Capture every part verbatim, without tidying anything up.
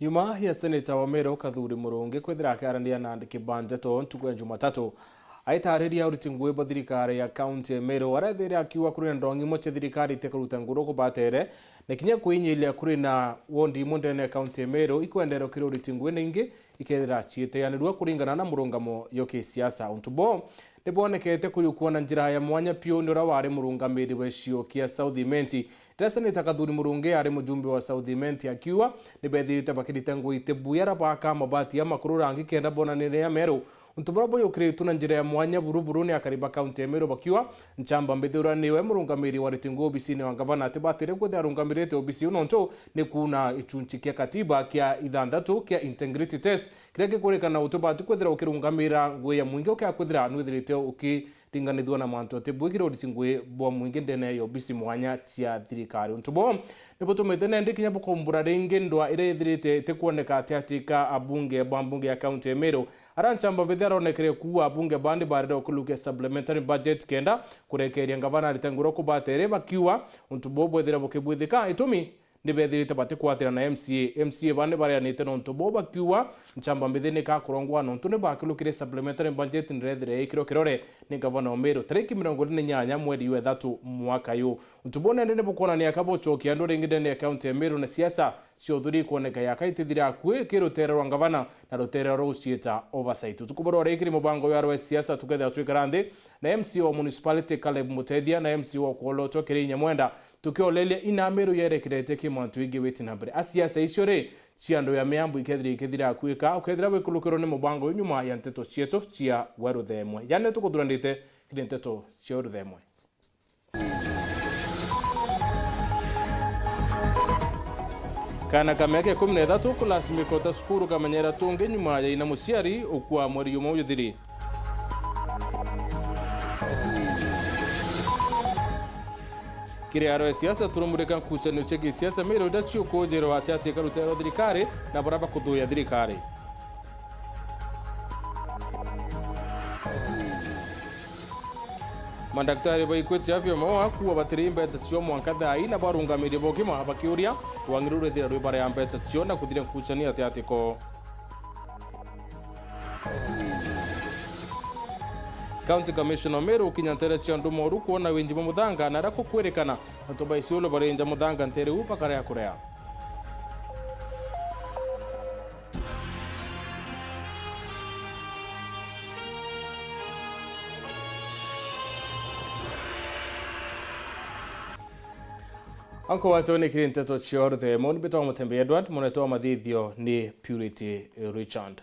Nyuma ya seneta wa Meru Kathuri Murungi kwithira akiaraniria na andiki ba nteto ntuku ya Jumatatu, aitariria uriti ngui bwa thirikari ya kaunti ya Meru, arethiire akiuga kuri na ndongi imwe cia thirikari itikuruta nguru kubatere, na kinya kwinyiria kuri na wondi imwe ndene ya kaunti ya Meru ikwenderwa kiri uriti ngui na ingi ikethira ciiteanirua kuringana na murungamo yo kisiasa. Untu buu nibwonekete kuyukua na njira ya mwanya piu ni uria wari murungamiri wa gicigo kia South Imenti, riria seneta Kathuri Murungi ari mujumbe wa South Imenti, akiuga nibethirite bakirita ngui iti buya, ara baka mabati ya makuru rangi kenda bonanire ya meru. Untu buria buyukiritwe na njira ya mwanya buru buru ni akari ba kaunti ya Meru, bakiuga nchamba mbithi uria niwe murungamiri wa uriti ngui obisine wa ngavana atibatire kwithira arungamirite obisi iu, nontu ni kuuna gicunchi kia katiba kia ithanthatu kia integrity test, kiria gikurikana utubati kwithira ukirungamira ngui ya mwingi ukia kwithira nwithirite ukiringanithua na mantu ati bwikire uriti ngui bwa mwingi ndene ya obisi mwanya cia thirikari. Untu buu nibutumite nendi kinya bukumbura ringi ndwa iria ithirite itikwoneka ati atika abunge ba mbunge ya kaunti ya Meru. Ara nchamba mbithi aronekere kuua abunge bandi barire ukilukia supplementary budget kenda kurekeria ngavana arite nguru kubatere, bakiuga untu buu bwethira bukibwithika. Itumi ni bethirite batikwatira na M C A. M C A bandi bareanite nontu buu, bakiuga nchamba mbithi ni kakurongwa nontu ni bakilukire supplementary budget ndirethire ikirwo kirore ni ngavana wa Meru tariki mirongo iri na inyanya mweri wa ithatu mwaka uyu. Untu buu nende ni bukwonania ka bucokia andu ringi ndene ya kaunti ya Meru, na siasa cia uthuri ikwoneka yaka itithira akui ki rutere rwa ngavana na rutere rwa guciita oversight. Utuku bwa rwari kiri mubango ya rwa siasa tukethira twikara nthi na M C A wa municipality Caleb Mutethia na M C A wa Kwolotwa Kirinya Mwenda, tukioleria ina Meru yerekerete ki mantu ingi witi na mbere. A siasa icio ri, cia andu ya miambo ikethira ikithira kwika, ukethira wikulukirwo ni mubango uyu nyuma ya nteto cietu cia Weru Themwe. Yani tukuthuranite kiri nteto cia Weru Themwe. Kana ka miaka ikumi na ithatu kulasimika uta cukuru kamenyera tungi nyuma ya ina muciari ukua mweri umwe ujuthiri. Kiri aro ya siasa turumurika nkucanio cia gisiasa Meru iria ciukujirwa ati ati ikarutera thirikari na baria bakuthuya thirikari. Mandaktari ba Equity Afya Maua kuuga batiri mbeca cio mwanka thaa ii, na barungamiria ba ugima bakiuria rwang'i ruu rwithira rwi baria mbeca cio na kuthiria nkucanio ati atiko. County Commissioner Meru ukinya ntere cia andu moru kwona winji bwa muthanga na aria kukwirikana antu ba Isiolo barinja muthanga ntere uu bakarea kurea. Anko watu ni kiri nteto cio ruthemo ni bitwa Mutembe Edward, munete wa mathithio ni Purity Richard.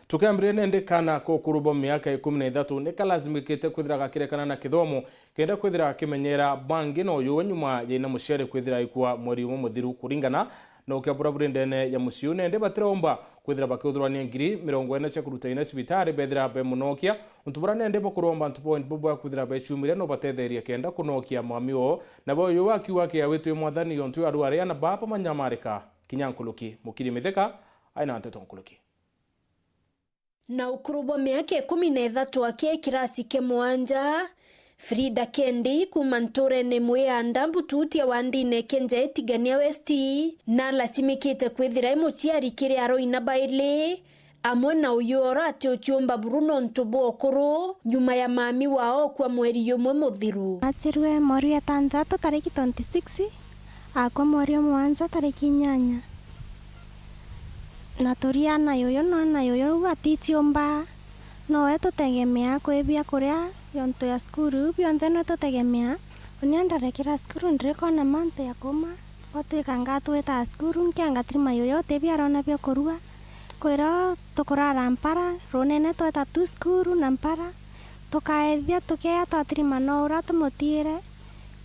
Tukiambiria nende kana ka ukuru bwa miaka ikumi na ithatu ni kalazimikite kwithira gakirekana na kithomo kenda kwithira akimenyera bangi na uyu nyuma ya ina muciari kwithira aikua mweri umwe muthiru. Kuringana na ukia buria buri ndene ya mucii uu, nende batiromba kwithira bakiuthurania ngiri mirongo ina cia kuruta ina cibitari bethira be munokia, untu buria nende bakuromba antu bonthe bubwa kwithira becumiria no batetheria kenda kunokia mwami wao, na bo uyu akiuga akiawitwe mwathani yontu ya arwari ana baba manyamarika kinya nkuruki. Mukiri Mithika aina nteto nkuruki. Na ukuru bwa miaka ikumi na ithatu aki kirasi kia mwanja, Frida Kendi kuuma nturene imwe ya Ndambututia wa ndine Kenja Itigania West, nalasimikite kwithira i muciari kiri aroina baili, amwe na uyu ora ati uciumba buru nontu bwa ukuru, nyuma ya mami wao ukua mweri umwe muthiru. Acirwe mweri wa itantatu tariki twenty-six, akwa mweri wa mugwanja tariki inyanya. Na turia na yuyu, no na yuyu uu aticiumba, nowe tutegemea kwi biakuria, yontu ya cukuru, bionthe nwe tutegemea. Unia ndarekera cukuru, ndirikona mantu ya kuuma, gwatwika ngatwita cukuru, nkianga tirima yuyu, uti bia arona bia kurua. Kwira tukurara mpara, runene tweta tu cukuru na mpara, tukaethia tukeya twatirima no uria tumutiire.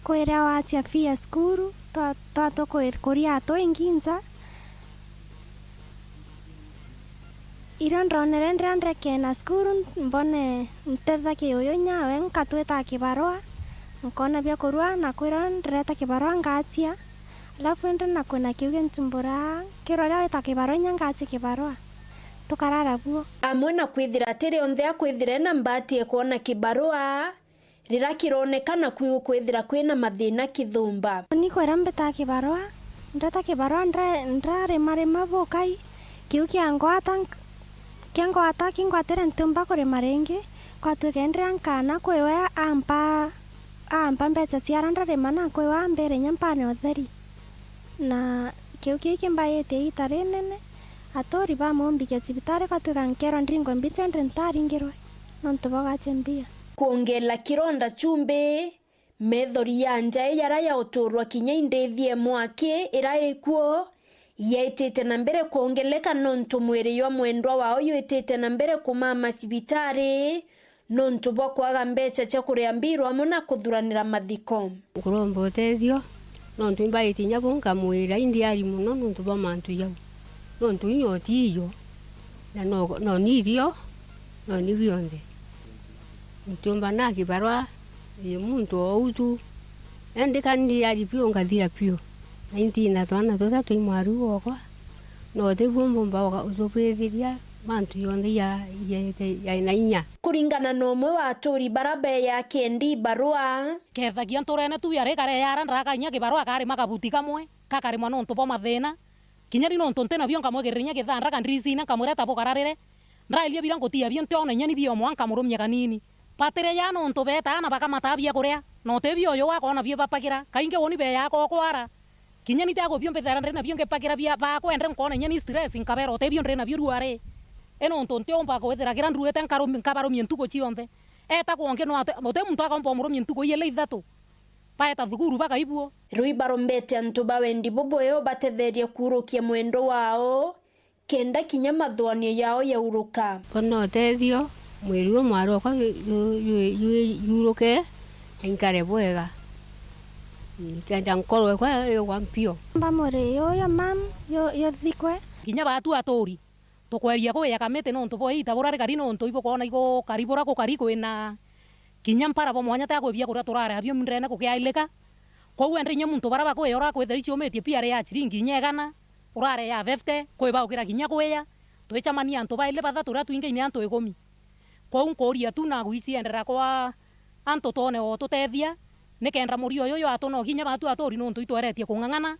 Kwira wacia fee ya cukuru, twa-, twa tukuria atwingi nja. Irio ndonere ndiria ndekena cukuru, mbone ntethaki uyu nyawe, nkatwita kibarua, nkona bia kurua, na kwira ndireta kibarua ngacia. Alafu indi na kwina kiu gintumbura, nkirwa riria wita kibarua, inya ngacia kibarua. Tukarara buo. Amwe na kwithira ati rionthe akwithire na mbati ya kwona kibarua, riria kironekana kwi gukwithira kwina mathina kithumba. Ni kwira mbita kibarua, ndeta kibarua ndra-, ndrarimarima bukai, Kiu kiangwata nk-, kiangwata kingwatire ntiumba kurima ringi, kwatuika indira nkana kwiwe ampa, ampa mbeca cia ara ndarima na kwiwe ambire inya mpane utheri. Na kiu kii kimbayitie iita rinene, aturi bamumbikia cibitari, kwatuika nkerwa ndingwe mbicha indi ntaringirwe nontu bwa gache mbia. Kwongela kironda chumbi, methori ya njae yara ya uturwa kinya indithie mwaki ira ikuo, yaitite na mbere kwongeleka nontu mwiri jwa mwendwa wao jwitite na mbere kumama cibitari nontu bwa kwaga mbeca cia kuria mbiru amwe na kuthuranira mathiko. Nkuromba utethio nontu imbaitie inya bu nkamwira indiari mono nontu bwa mantu jau, nontu inya utiijo na no, no ni irio, no ni bionthe. Ntiumba na kibarua, ii muntu o uu tu. Indi ka ndiari biu ngathira biu. Na intina twana tuthatu i mwaru okwa, no tibuo mbumba uga-, utubithiria mantu jonthe ja, ja, ja, jaina inya. Kuringana na umwe wa aturi bara beeja Kendi barua, kethagia nturene tu yarikare yara ndaraka inya kibarua akarima kabuti kamwe, kakarimwa nontu bwa mathina. Kinya ni nontu nti nabio nkamwigirira inya githanda kandiricine nkamwira eta bukararire. Ndairia bira ngutia bio ntiona inya ni bio mwa nkamurumia kanini. Batire ja nontu betaa na bakamataa bia kuria, na uti bio uyu wakoona bio bapagira. Kaingi uni beeja kokwara. Kinya ni tiago bio mbithera ndiri nabio ngipagira bia bakwende nkoona inya ni stress nkabera uti bio ndiri nabio ruari. I nontu ntiumba kwithira kira nduite nkarumi-, nkabarumia ntuku cionthe. Eta kwangi no ati, uti muntu akomba umurumia ntuku iili ithatu. Baeta thukuru bakaibuo. Rui barombete antu ba wendi bubweo batetherie kuurukia mwendo wao, kenda kinya mathuanio yao yauruka. Bona utethio, mwiri umwe mwarokwa yu-, yu-, yu-, yu-, yuruke, na inkare bwega. Ii, kenda nkorwe kwa yugwa mpio. Mba mwiri yuyu mam, yu-, yuthikwe. Kinya batu aturi. Tukweria kuya kamiti nontu bwa iita bura rikari, nontu ibukwona igukari bura gukari kwina kinya mpara bwa mwanya ta kwi biakuria turare abio ndene kukiailika. Kwou ende inya muntu bara bakwiyora kwithira iciumitie piari ya ciringi inya igana, urare ya fifty, kwi baukira kinya kwiya. Twicamania antu baili bathatu, uria twingi ni antu ikumi. Kwou nkuuria tu nagu icienderera kwa antu twone o tutethia, nikenda murio uyu jwatunogia inya batu aturi nontu itweretie kung'ang'ana,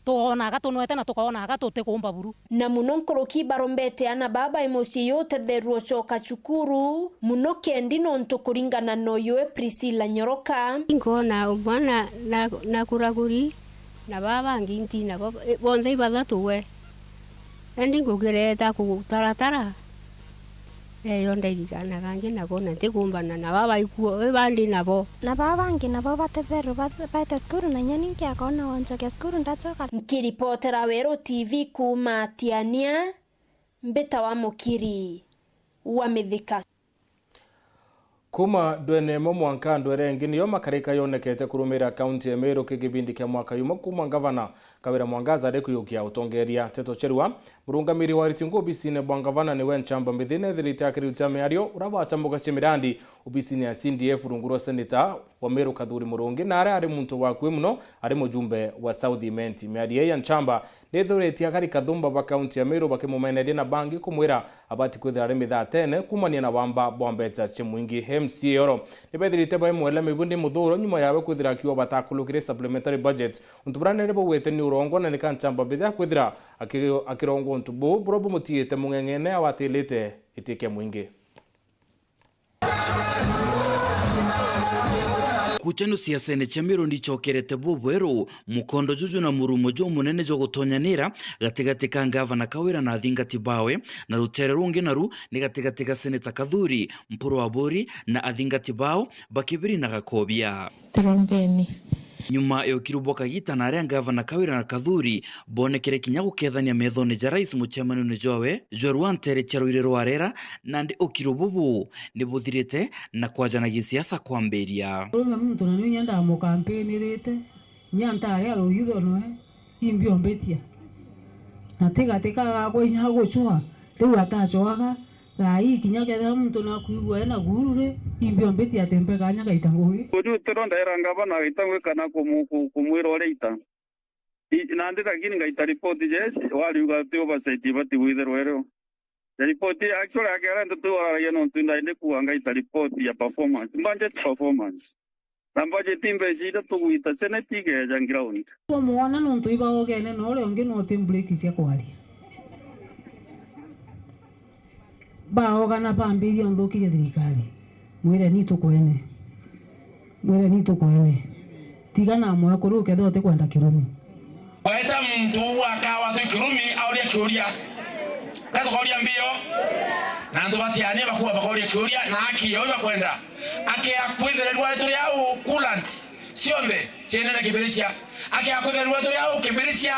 tukoona aga tunwete na tukoona aga tutikuumba buru. Na muno nkuruki barombete aana baa bai mucii jutetherua ucoka cukuru, muno kendi nontu kuringana na uyuwe Priscilla Nyoroka. Inkoona umwana na, na, nakuraguri, na baa bangi nti nabo, bonthe ibathatu we. Indi ngukireeta kugutaratara, eyo ndairikanaga ngi nabo, na ntikumbana na baa baikuo, i bandi nabo. Na baa bangi nabo batetherwe ba-, baete cukuru, na inya ni nkiakona wonchokia cukuru ndachoka. Nkiripotera Weru T V kuuma Tiania, mbita wa Mukiri wa Mithika. Kuuma ndwene imwe mwanka ndwere ingi niyo makarika yonekete kurumira kaunti ya Meru ki gibindi kia mwaka yumwe kuuma ngavana Kawira Mwangaza ari kwiyukia utongeria. Teto Cherua, murungamiri wa ritingu obisine bwa ngavana, niwe nchamba mbithi nethirite akiriruta miario ura bacambuka cia mirandi obisine ya C D F rungu rwa seneta wa Meru Kathuri Murungi, na aria ari muntu wakui muno ari mujumbe wa South Imenti. Miario ii ya nchamba nithuritie akari kathumba ba kaunti ya Meru bakimumeneria na bangi kumwira abati kwithira ari mithatene kuumania na wamba bwa mbeca cia mwingi. M C A Yoro nibethirite bai mwela mibundi muthuro nyuma yawe kwithira akiuga batakulukire supplementary budget. Untu buria nere bugwete ni urongwa na nika nchamba mbithia kwithira aki-, akirongwa untu buu buria bumutiite mung'eng'ene awatilite giti kia mwingi. Kuchenu siasene cia Meru ndichokerete bubweru, mukondo juju na murumo jumunene jwa gutonyanira gatigati ka ngavana Kawira na athingati bawe, na rutere rungi naru ni gatigati ga seneta Kathuri, Mpuru Aburi na athingati bao ba Kibiri na Gakobia. Turombeni. Nyuma ya ukiro bwa kagita na aria ngavana Kawira na Kathuri bonekere kinya gukethania methone ja rais mucemanio-ini jwawe jwa rwantere cia ruire rwa rera, nandi ukiro bubu ni buthirite na kwajanagia siasa kwambiria. Urume muntu na niu nyendaa mukampinirite, nya ntari a ruitho noe, imbiombitia. Na tigati ka gakwa inya gucwa, riu atacwaga, thaa ii kinya kethira muntu nakwigua ena guuru ri, imbiombitia ati mpe kanya gaita ngugi. Uju utiro ndaira ngavana gaita ngugi kana kumu-, ku-, kumwira uria ita. I-, nandi lakini ngaita ripoti, yes, wariuga ti oversight ibati gwithirwa irio. Ya ripoti, actually, akera ndeto iu araragia nontu indai ndikuga ngaita ripoti ya performance, budget performance. Na budget imbeca iria tugwita senate igeeja ground. Twamwona nontu ibaogene na uria ungi no ti break cia kwaria. Baogana bambiria nthukiria thirikari. Mwireni tukwene. Mwireni tukwene. Tiga na mwekuru ukethira utikwenda kirumi. Weta muntu uu akawa twi kirumi auria kiuria. Gatukoria mbio. Na antu batiania bakuwa bakoria kiuria na aki yo bakwenda. Akea kwithirwa rwari turi au coolant cionthe cienene kibiricia. Akea kwithirwa rwari turi au kibiricia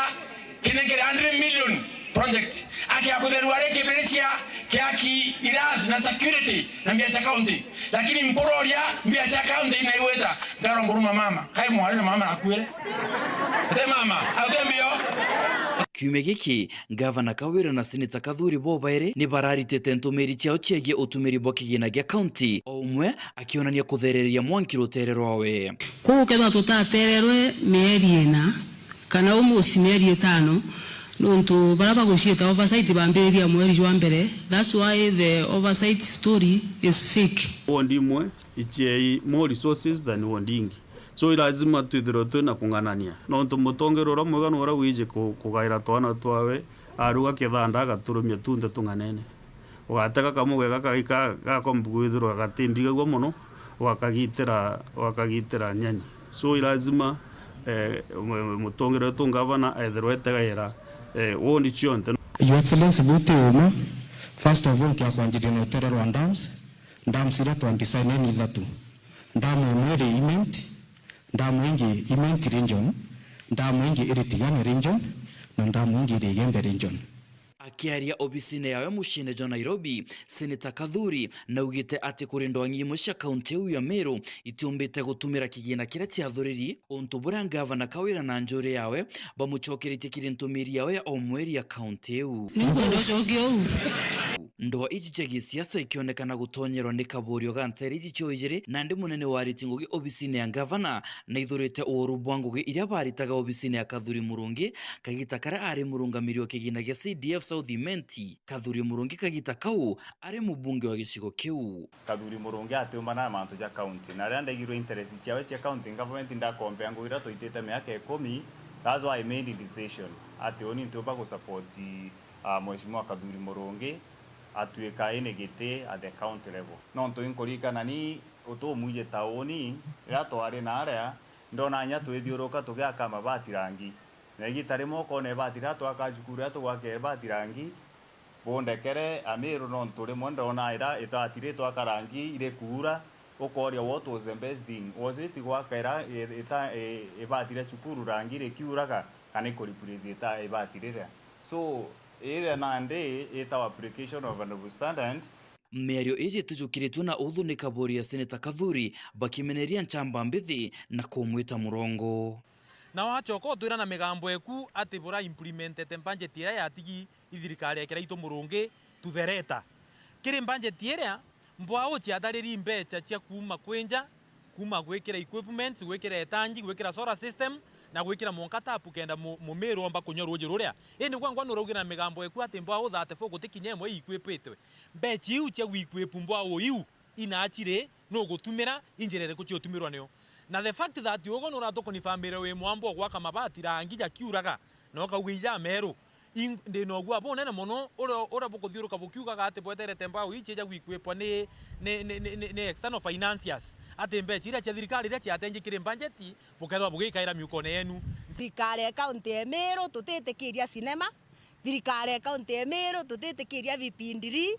kinengere hundred million project. Akea kwithirwa rwari kibiricia kiaki iras na security na mbia cia county. Lakini mpuroria mbia cia county inaigwita. Ngaro nguruma mama. Kai mwari na mama akuire. Ate mama, ate mbio. Kiumia giki, Gavana Kawira na Seneta Kathuri bo bairi ni bararitite ntumiri ciao ciegie utumiri bwa kigina gia county, o umwe akionania kuthereria mwanki rutere rwawe. Kwou kethwa tutatererwe mieri ina, kana almost mieri itano, nontu baria baguciita oversight bambiriria mweri jwa mbere. That's why the oversight story is fake. Ward imwe iciei more resources than ward ingi. So, i lazima twithirwe twina kung'anania. Nontu mutongeria uria mwega ni uria wiji ku-, kugaira twana twawe, aruga kithanda agaturumia tunthe tung'anene. Ugatega kamuge gaka ika gakomba kwithirwa gatimbigagua mono, ugakagitira, ugakagitira nyani. So, i lazima, eh, mu-, mutongeria wetu ngavana ethirwe etegaira, eh, ward cionthe. Your Excellency, buti uma, first of all, nkiakwanjiria na utere rwa dams, dams iria twa design ni ithatu. Dam imwe iri Imenti, dam ingi Imenti region, dam ingi iri Tigania region, na dam ingi iri Igembe region. Akiaria obisine yawe muciine jwa Nairobi, Seneta Kathuri naugite ati kuri ndwang'i imwe cia kaunti iu ya Meru itiumbite gutumira kigina kiria ciathuriri, untu buria ngavana Kawira na njuri yawe bamucokeretie kiri ntumiri yawe ya o mweri ya kaunti iu. Ni ukwenda ucokie uu? Ndwaa iji cia gisiasa ikionekana gutonyerwa ni kaburio ga nteere iji cio ijiri, nandi munene wa ariti ngugi obisine ya ngavana naithurite uuru bwa ngugi iria baritaga obisine ya Kathuri Murungi kagita karia ari murungamiri wa kigina gia C D F South Imenti. Kathuri Murungi kagita kau ari mubunge wa gicigo kiu. Kathuri Murungi atiumana na mantu ja county, na riria ndaigirwe interest ciawe cia county government, ndakompea ngugi iria twaitite miaka ikumi, that's why I made the decision ati uni ntiumba gusupport, ah, Mheshimiwa Kathuri Murungi atwika ina giti at the county level. Nontu inkuririkana ni utumwiji ta uni, riria twari na aria, ndona inya twithiuruka tugiaka mabati rangi. Na igita rimwe ukona ibati riria twaka cukuru, riria tugwaka ibati rangi, bundekere Amiru, nontu rimwe ndona ira ibati ritwaka rangi irikuura, ukoria, what was the best thing? Was it gwaka ira i-, ita-, i-, ibati ria cukuru rangi rikiuraga, kana ikureplace ita-, ibati riria? So, iria nandi itawa application of a double standard. Miario iji itijukiritue na uthu ni kaburi ya Seneta Kathuri, bakimeneria nchamba mbithi na kumwita murongo. Na wacoka utwira na migambo eku ati bura implemented budget iria yatigi i thirikari ya Kiraitu Murungi to the letter. Kiri budget iria, mbwau ciathariri mbeca cia kuuma kwinja, kuuma gwikira equipments, gwikira etangi, gwikira solar system, na gwikira mwanka tapu kenda mu-, mumiru omba kunywa ruuji ruria. Indi gwa ngwa nuraugire na migambo eku ati mbwau thirty-four gutikinya imwe i-equipitwe. Mbeca iu cia gu-equip mbwau iu, inachiri nugutumira, injira iriku cia utumirwa nio? Na the fact that ugo nuratukonifamire wi mwambo wa gwaka mabati rangi jakiuraga, na ukauga ija meru, in-, ndi na ugua bunene mono uria, uria bukuthiuruka bukiugaga ati bweterete mbao ici ja gwikuipwa ni, ni, ni, ni, ni, ni external financiers, ati mbeca iria cia thirikari iria ciatenji kiri budget bukethirwa bugikaira miukone yenu. Thirikari ya kaunti ya Meru tutitikiria cinema, thirikari ya kaunti ya Meru tutitikiria vipindi ri,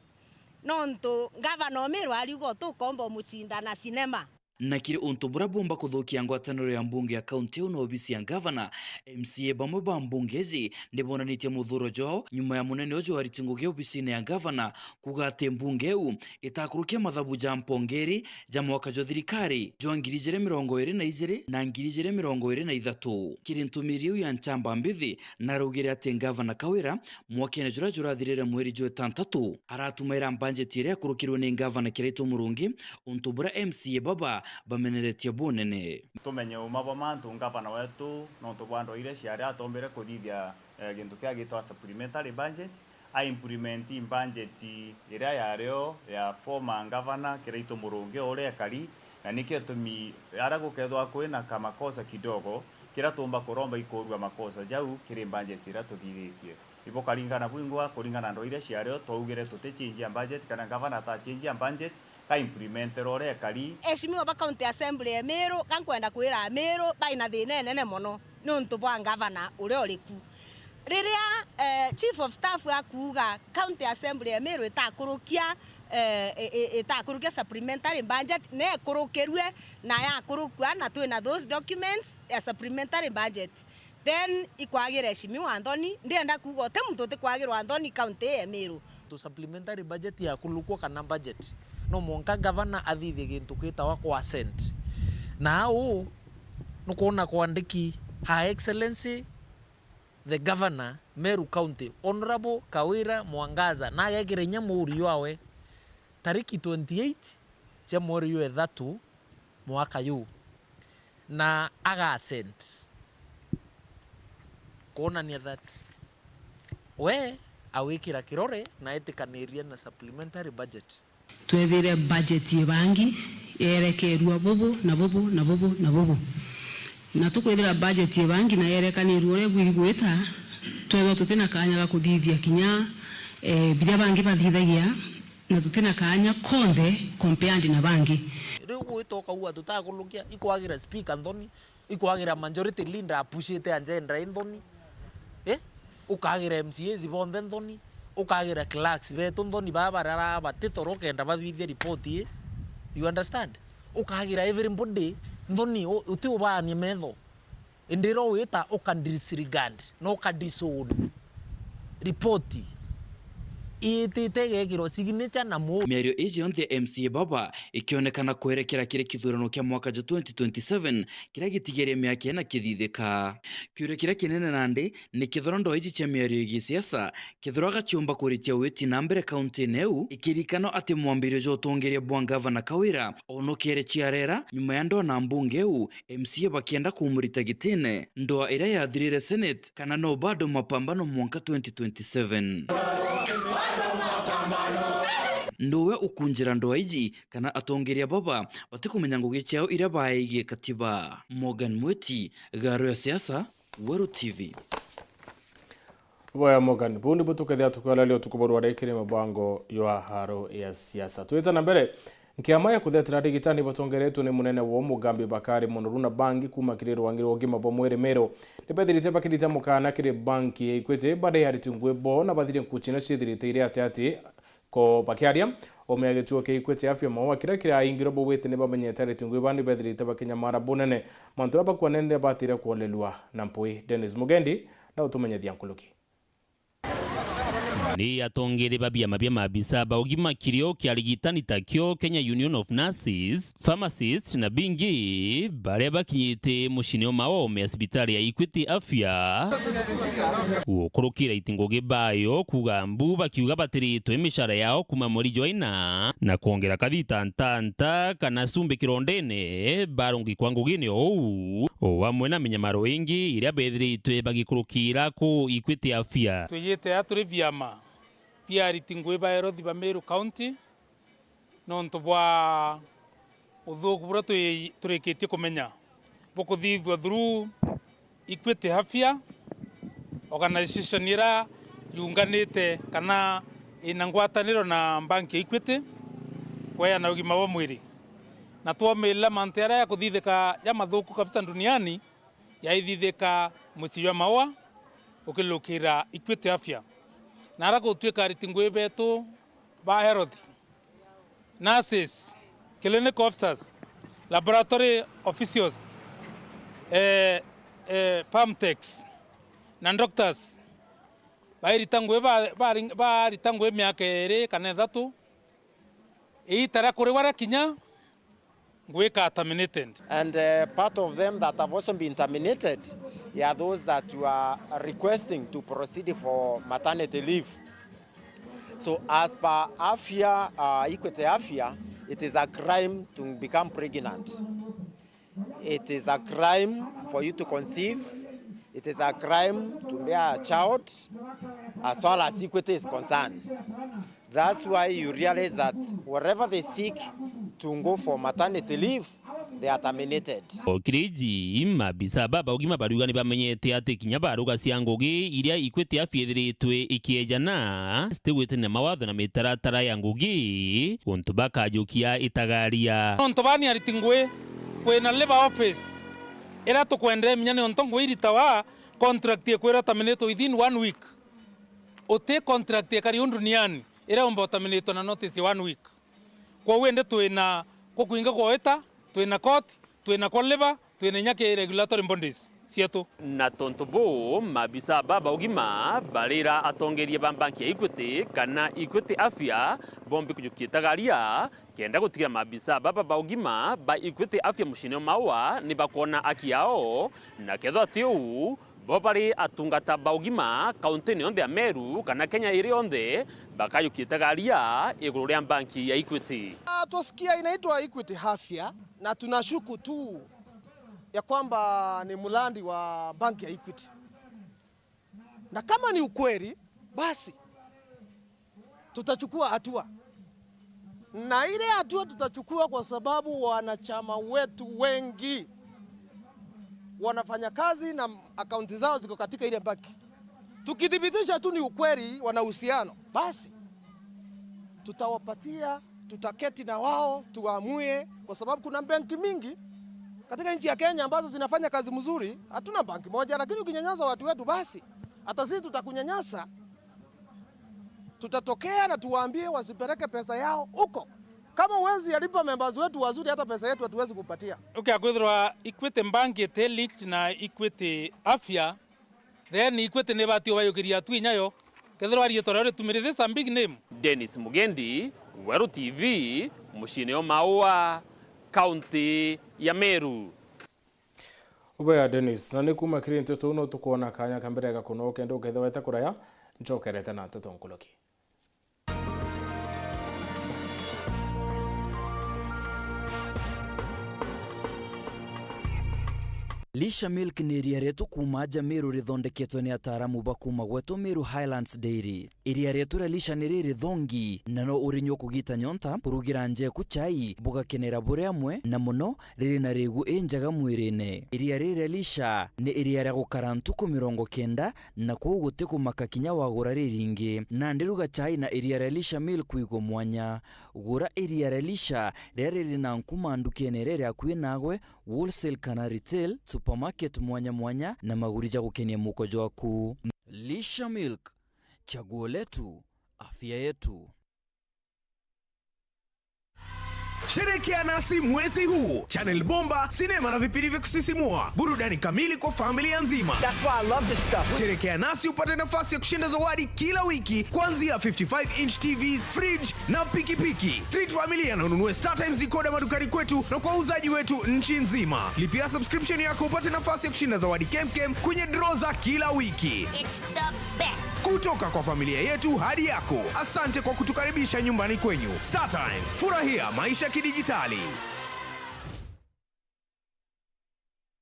nontu ngavana o Meru ariuga utukomba umucinda na cinema. Na kiri untu buria bumba kuthukia ngwataniro ya mbunge ya kaunti iu na obisi ya ngavana, M C A bamwe ba mbunge iji ni bonanitie muthuro jwao nyuma ya munene uju ariti ngugi obisine ya ngavana kuuga ati mbunge iu itakurukia mathabu ja mpongeri ja mwaka jwa thirikari jwa ngiri ijiri mirongo iri na ijiri na ngiri ijiri mirongo iri na ithatu. Kiri ntumiri iu ya nchamba mbithi, naraugire ati ngavana Kawira mwakene juria jurathirire mweri jwa itantatu, aratumaira mbanjeti iria yakurukirwe ni ngavana Kiraitu Murungi, untu buria M C A baba bameneretie bunene. Tumenye uma bwa mantu ngavana wetu, nontu bwa ndwaa iria ciari atombere kuthithia, eh, gintu kia gitwa supplementary budget, a implement budget iria yario ya former ngavana Kiraitu Murungi uria ekari, na nikio gitumi aria gukethwa kwina kamakosa kidogo, kiria tuumba kuromba ikurua makosa jau kiri budget iria tuthithitie. Ibukaringana bwingwa kuringana na ndwaa iria ciario, twaugire tuti change ya budget, kana gavana ata change ya budget, ka implementerwa uria ekari. Eshimiwa ba County Assembly ya Meru, ka nkwenda kwira Ameru baina thina inene mono niuntu bwa gavana uria uri ku. Riria, eh, Chief of Staff akuuga County Assembly ya Meru itakurukia, eh, i-, i-, itakurukia supplementary budget, nekurukirue na yakurukua, na twina those documents ya supplementary budget. Then ikwagira eshimiwa nthoni, ndirenda kuuga uti muntu utikwagirwa nthoni county ya Meru. To supplementary budget ya kulukwa kana budget, no mwanka gavana athithie gintu gitawa kwa assent. Na au nukwona kwandiki, Her Excellency the Governor, Meru County, Honourable Kawira Mwangaza, na agekira inya muuri jwawe tariki twenty-eight cia mweri jwa ithatu mwaka juu, na aga assent kwonania that we awikira kirore na etikaniria na supplementary budget. Twethire budget ibangi yerekerua bubu na bubu na bubu na bubu, na tukwithira budget ibangi na yerekanirua uria bwiri gwita, twethwa tutina kanya ga kuthithia kinya, eh, biria bangi bathithagia, na tutina kanya konthe compared na bangi. Riu gwita ukauga tutakurukia, ikwagira speaker nthoni, ikwagira majority leader apushite agenda i nthoni, eh? Ukagira M C As bonthe nthoni, ukagira clerks betu nthoni, baa barara bati toro kenda bathithie report ii. You understand? Ukagira everybody nthoni, u-, uti ubaanie metho. Indi ro wita uka disregard na uka disown report iitite igekirwa signature na mu. Miario iji yonthe ya M C A baba ikionekana kwerekera kiri kithurano kia mwaka jwa twenty twenty-seven kiria gitigerie miaka ina kithithika. Kiuria kiria kinene nandi ni kethira ndwaa iji cia miario igie siasa, kethira gaciumba kuritia witi na mbere kaunti-ini iu, ikirikana ati mwambirio jwa utongeria bwa Ngavana Kawira onokere ciarera nyuma ya ndwaa na mbunge iu, M C A bakienda kumurita gitine, ndwaa iria yathirire Senate, kana no bado mapambano mwanka twenty twenty-seven. Nowe ukunjira ndwaa iji, kana atongeria baba batikumenya ngugi ciao iria baegie katiba. Morgan Mwiti, Garo ya Siasa, Weru T V. Boya Morgan, buu nibu tukethia tukiolalia utuku bwa rware kiri mibango ywa haro ya siasa. Twite na mbere, nkiama ya kuthetera ndigitani batongeretwe ni munene wa umugambi Bakari Munuru na bangi kuma kiri rwangi rwa ugima bwa mwiri Meru, nibethirite bakirita mukana kiri banki ya Equity, baria ariti ngui bo na bathire nkuchi na ciithirite iri ati ati Ko bakiaria, ome ya gituo kia Equity Afya Maua kiria kiraingirwe bugwite ni bamenyete ariti ngui baa ni bethirite bakinyamara bunene. Mantu aria bakuanene batire kuolelua na mpui. Dennis Mugendi na utumenyethia nkuruki. Ni atongeri ba biama bia maabisa ba ugima kirio kia arigitani takio Kenya Union of Nurses, pharmacists na bingi baria bakinyite mucini o Maua ome ya cibitari ya Equity Afya gukurukira iti ngugi bayo kuuga mbu bakiuga batiritwe micara yao kuma mweri jwa ina na kwongera kathita ntanta kana cumbi kirondene barungikwa ngugine ou, o amwe na minyamaro ingi iria bethiritwe bagikurukira ku Equity Afya. Twijite aa turi biama bia ariti ngui ba health ba Meru County, nontu bwa uthuuku buria twi-, turikitie kumenya bukuthithua through Equity Afya, organization iria yunganite kana ina ngwataniro na bank ya Equity, kweana ugima bwa mwiri. Na twomirira mantu jaria jakuthithika jamathuuku kabisa duniani, jaithithika mucii jwa Maua ukilukira Equity Afya. Na aria gutwika ariti ngui betu ba health, nurses, clinical officers, laboratory officials, eh, eh, pharm techs na doctors, bairita ngui ba-, bari-, barita ngui miaka iiri kana ithatu, iita ria kuriwa riakinya, ngui ika terminated. And, uh, part of them that have also been terminated are those that were requesting to proceed for maternity leave. So as per Afya, uh, Equity Afya, it is a crime to become pregnant. It is a crime for you to conceive. It is a crime to bear a child as far as Equity is concerned. That's why you realize that wherever they seek to go for maternity leave, They are terminated. O kiri iji, maabisa baba ugima bariuga ni bamenyete ati kinya baruga cia ngugi iria Equity Afya ithiritwe ikiejana, citigwitanira mawatho na mitaratara ya ngugi, untu bakajukia itagaria. Nontu bani ariti ngui, kwina labour office iria tukwendere minya niontu ngui iritawa contract ikwirwa terminate within one week. Uti contract ikari u duniani iria umba terminate na notice ya one week. Kwou indi twina kukwinga gwa wita, twina court, twina kwa labour, twina inya ki regulatory bodies cietu. Na tontu buu, maabisa baba ugima barira atongeria ba banki ya Equity kana Equity Afya bombi kujukia itagaria, kenda gutigira maabisa baba ba ugima ba Equity Afya muciine o Maua ni bakwona aki yao, na kethwa ti uu, bo bari atungata ba ugima kauntini yonthe ya Meru kana Kenya iri yonthe, bakajukia itagaria iguru ria banki ya Equity. Ah, twasikia inaitwa Equity Afya, na tunashuku tu ya kwamba ni mradi wa banki ya Equity. Na kama ni ukweli, basi tutachukua hatua. Na ile hatua tutachukua kwa sababu wanachama wetu wengi wanafanya kazi na akaunti zao ziko katika ile banki. Tukithibitisha tu ni ukweli wana uhusiano, basi tutawapatia, tutaketi na wao, tuamue, kwa sababu kuna benki mingi katika nchi ya Kenya ambazo zinafanya kazi mzuri. Hatuna banki moja, lakini ukinyanyasa watu wetu, basi hata sisi tutakunyanyasa. Tutatokea na tuwaambie wasipeleke pesa yao huko. Kama huwezi yalipa members wetu wazuri, hata pesa yetu hatuwezi kupatia. Okay, kwithirwa Equity Bank iti linked na Equity Afya, then Equity ni ibati ubayukiria tu inyayo. Kethirwa riitwa riao ritumire, this is a big name. Dennis Mugendi, Weru T V, muciine o Maua, kaunti ya Meru. Ubea Dennis, na ni kuuma kiri nteto ino tukwona kanya ka mbere ga kuno kenda ukethewete kuraya, ncokerete na nteto nkuruki. Lisha Milk ni iria rietu kuuma aja Meru rithondeketwe ni ataaramu ba kuuma gwetu Meru Highlands Dairy. Iria rietu ria Lisha ni riri thongi, na no urinyua kugita nyonta, kurugira njeku chai, bugakenera buri amwe, na muno riri na rigu injega mwirine. Iria riri ria Lisha ni iria ria gukara ntuku mirongo kenda, na kwou guti kumaka kinya wagura riringi. Nandi ruga chai na iria ria Lisha Milk kwigua mwanya. Gura iria ria Lisha riria riri na nkuma ndukene iria iri akui nagwe, wholesale kana retail, supermarket mwanya mwanya, na maguri ja gukenia muko jwaku. Lisha Milk, chaguo letu, afya yetu. Sherekea nasi mwezi huu. Channel bomba, sinema na vipindi vya kusisimua, burudani kamili kwa familia nzima. That's why I love this stuff. Sherekea nasi upate nafasi ya kushinda zawadi kila wiki, kuanzia fifty-five inch T Vs, fridge na pikipiki. Treat familia na ununue StarTimes decoder madukani kwetu na kwa wauzaji wetu nchi nzima. Lipia subscription yako upate nafasi ya kushinda zawadi kemkem kwenye draw za kila wiki. It's the best. Kutoka kwa familia yetu hadi yako, asante kwa kutukaribisha nyumbani kwenyu. StarTimes, furahia maisha kidijitali.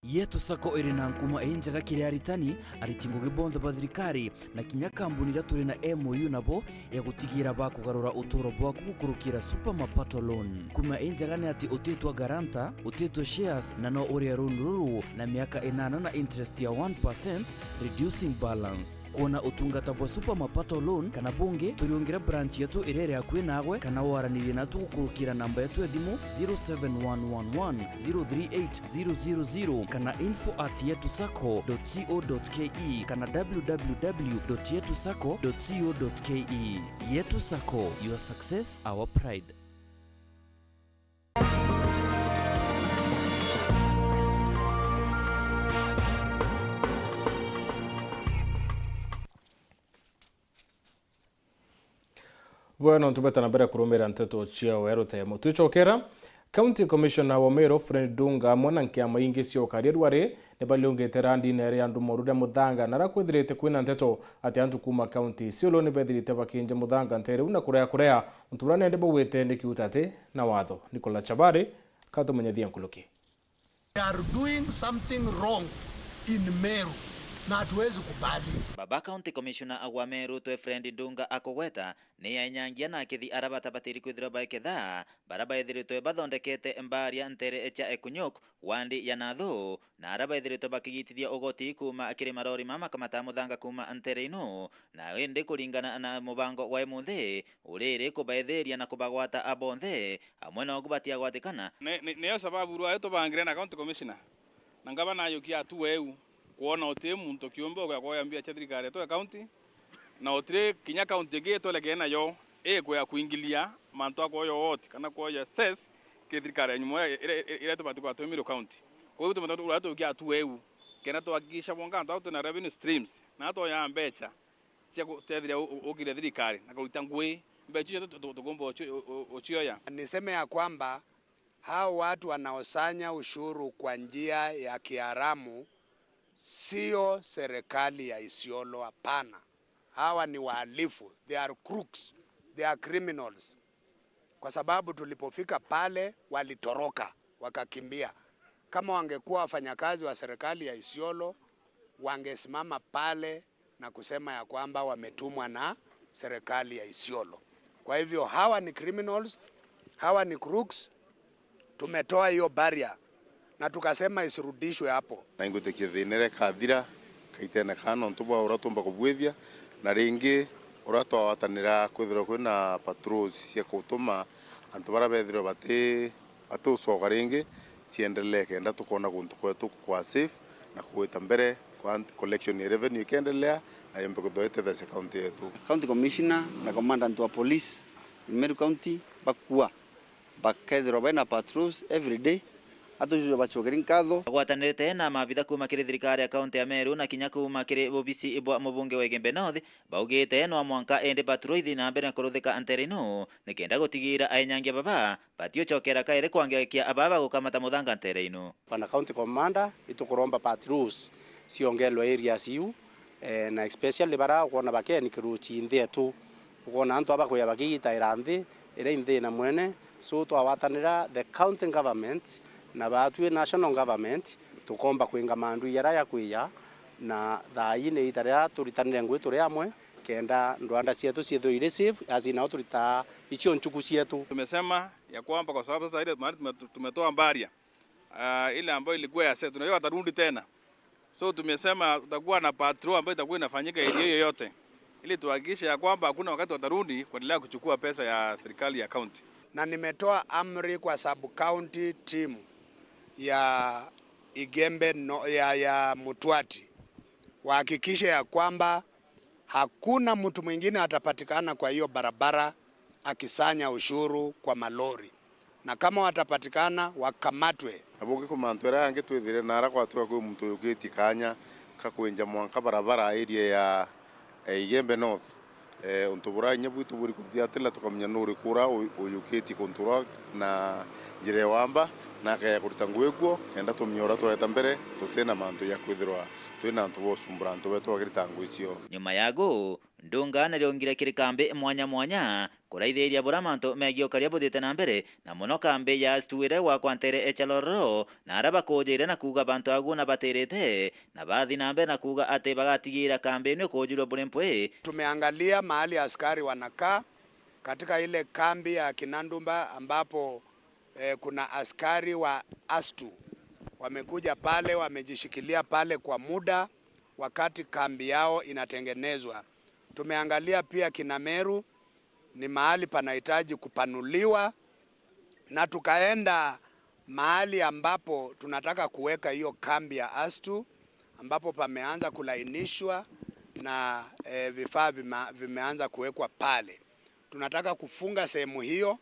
Yetu Sacco iri na nkuma injega kiri aritani, ariti ngugi bonthe ba thirikari, na kinya kambuni iria turi na M O U nabo ya gutigira bakugarura uturo bwaku gukurukira Super Mapato Loan. Nkuma injega ni ati utitwa guarantor, utitwa shares, na no urie loan ruru na miaka inana na interest ya one percent, reducing balance. Kwona utungata bwa Super Mapato Loan kana bungi, turiungire branch yetu iria iri akui nagwe, kana waranirie natu gukurukira namba yetu ya thimu zero seven one one one zero three eight zero zero zero kana info at yetu sacco dot co dot K E kana W W W dot yetu sacco dot co dot K E. Yetu Sacco, your success, our pride. Bwena, ntubeta na mbere kurumira nteto cia Weru Time. Twicokera, County Commissioner wa Meru, Fred Ndunga, amwe na nkiama ingi cia ukaria ruari, ni baliungite randine ria andu moru ria muthanga, na rakwithirite kwina nteto ati antu kuma county Isiolo ni bethirite bakinja muthanga ntere u na kurea kurea, untu buria nende baugite ni kiutate na watho. Nicola Chabari, katumenyethia nkuruki. They are doing something wrong in Meru. na hatuwezi kubali. Baba County Commissioner wa Meru Twefriend Ndunga akugweta ni ainyangia na akithi ara batabatiri kwithirwa baiketha bara baithiritwe bathondekete mbaria ntere cia Ekunyuk, wandi ya Nathu, na ara baithiritwe bakigitithia ugoti kuuma kiri marori ma makamata muthanga kuuma ntere inu, na indi kuringana na mubango wa imunthi uriri kubaithiria na kubagwata abonthe, amwe nogu batiagwatikana. Ni- ni- Niyo sababu rwae tubangire na County Commissioner na ngavana ayukia atu weu kwona uti muntu kiumbe ukwea kwoya mbia cia thirikari yetu ya county, na utiri kinya county ingi itwerekee nayo ikwea kuingilia mantu a kwoya woti kana kwoya cess ki thirikari ya nyuma iria- iria iria tubati kwa twi Meru County. Koguo tumatatu uria tukia atu weu kenda twakikisha bonga antu au twina revenue streams na twoya mbecha cia gutetheria u- u- ukiria thirikari na kuruta ngui mbecha icio tu- tu- tukumba uci- u- u- ucioya. Niseme ya kwamba hao watu wanaosanya ushuru kwa njia ya kiharamu sio serikali ya Isiolo, hapana. Hawa ni wahalifu, they are crooks, they are criminals. Kwa sababu tulipofika pale walitoroka, wakakimbia. Kama wangekuwa wafanyakazi wa serikali ya Isiolo, wangesimama pale na kusema ya kwamba wametumwa na serikali ya Isiolo. Kwa hivyo hawa ni criminals, hawa ni crooks. Tumetoa hiyo barrier na tukasema isirudishwe hapo. Na ingwitikia thina iria ikathira, kaitene kaa nontu bwa uria tumba kubwithia, na ringi uria twagwatanira kwithirwa kwina patrols cia gutuma antu baria bethirwa bati batucoka ringi ciendelee, kenda tukona guntu kwetu kwa safe na kugwita mbere, kwa collection ya revenue ikendelea na yombe kwithirwa itethecia county yetu. County Commissioner na Commandant wa Police in Meru County bakua, bakethirwa baina patrols every day, atujuja bacokeri nkatho. Bagwatanirite na maabitha kuuma kiri thirikari ya county ya Meru na kinya kuuma kiri obisi bwa mubunge wa Igembe North, baugite no mwanka indi patrol ithi na mbere na kuruthika ntere ino, nikenda gutigira ainyangia baba batiucokera kairi kwangikia ababa gukamata muthanga ntere ino. Bana County Commander, itukuromba patrols ciongelwe areas iu, eh, na especially bara ukwona bakeni kiruchi nthi yetu. Ukwona antu aba bakwija bakigitaira nthi iria inthi na mwene, so twawatanira the county government na batwi national government, tukomba kwinga mandu jaria jakwiya, na thaa ii ni ita riria turitanire ngui turi amwe, kenda ndwanda cietu ciithirwe iri safe, as in nao turitaa icio nchuku cietu. Tumesema ya kwamba kwa sababu sasa ile mahali tume- tumetoa mbaria, ah, ile ambayo ilikuwa ya sasa, tunajua watarundi tena. So tumesema tutakuwa na patrol ambayo itakuwa inafanyika area hiyo yote, ili tuhakikishe ya kwamba hakuna wakati watarundi kuendelea kuchukua pesa ya serikali ya county. Na nimetoa amri kwa sub county team ya Igembe no, ya, ya Mutwati wahakikishe ya kwamba hakuna mtu mwingine atapatikana kwa hiyo barabara akisanya ushuru kwa malori, na kama watapatikana wakamatwe. Na bungi ku mantu jaria jangi twithire na ara kwatuga kwi muntu uyukitie kanya ka kwinja mwanka barabara area ya, eh, Igembe North. Eh, untu buria inya bwitu buri kuthiatira tukamenya nuriku uria u- uyukitie kuntu uria na njira ya wamba na akeja kurita ngui kuo, kenda tumenya uria tweta mbere tutina mantu ja kwithirwa twina antu ba ucumbura antu betu bakirita ngui cio. Nyuma yagu, Ndunga nariongire kiri kambi mwanya mwanya kuraithiria buria mantu megii ukaria buthiite na mbere, na mono kambi ya Astu iria igwakwa ntere echa Lororo, na aria bakuujire na kuuga bantu agu na batirite, na bathi na mbere na kuuga ati bagatigiira kambi ino ikujirwa buri mpwi. Tumeangalia mahali askari wanakaa katika ile kambi ya Kinandumba ambapo, eh, kuna askari wa Astu wamekuja pale, wamejishikilia pale kwa muda wakati kambi yao inatengenezwa. Tumeangalia pia Kinameru, ni mahali panahitaji kupanuliwa, na tukaenda mahali ambapo tunataka kuweka hiyo kambi ya Astu, ambapo pameanza kulainishwa na, eh, vifaa vima- vimeanza kuwekwa pale. Tunataka kufunga sehemu hiyo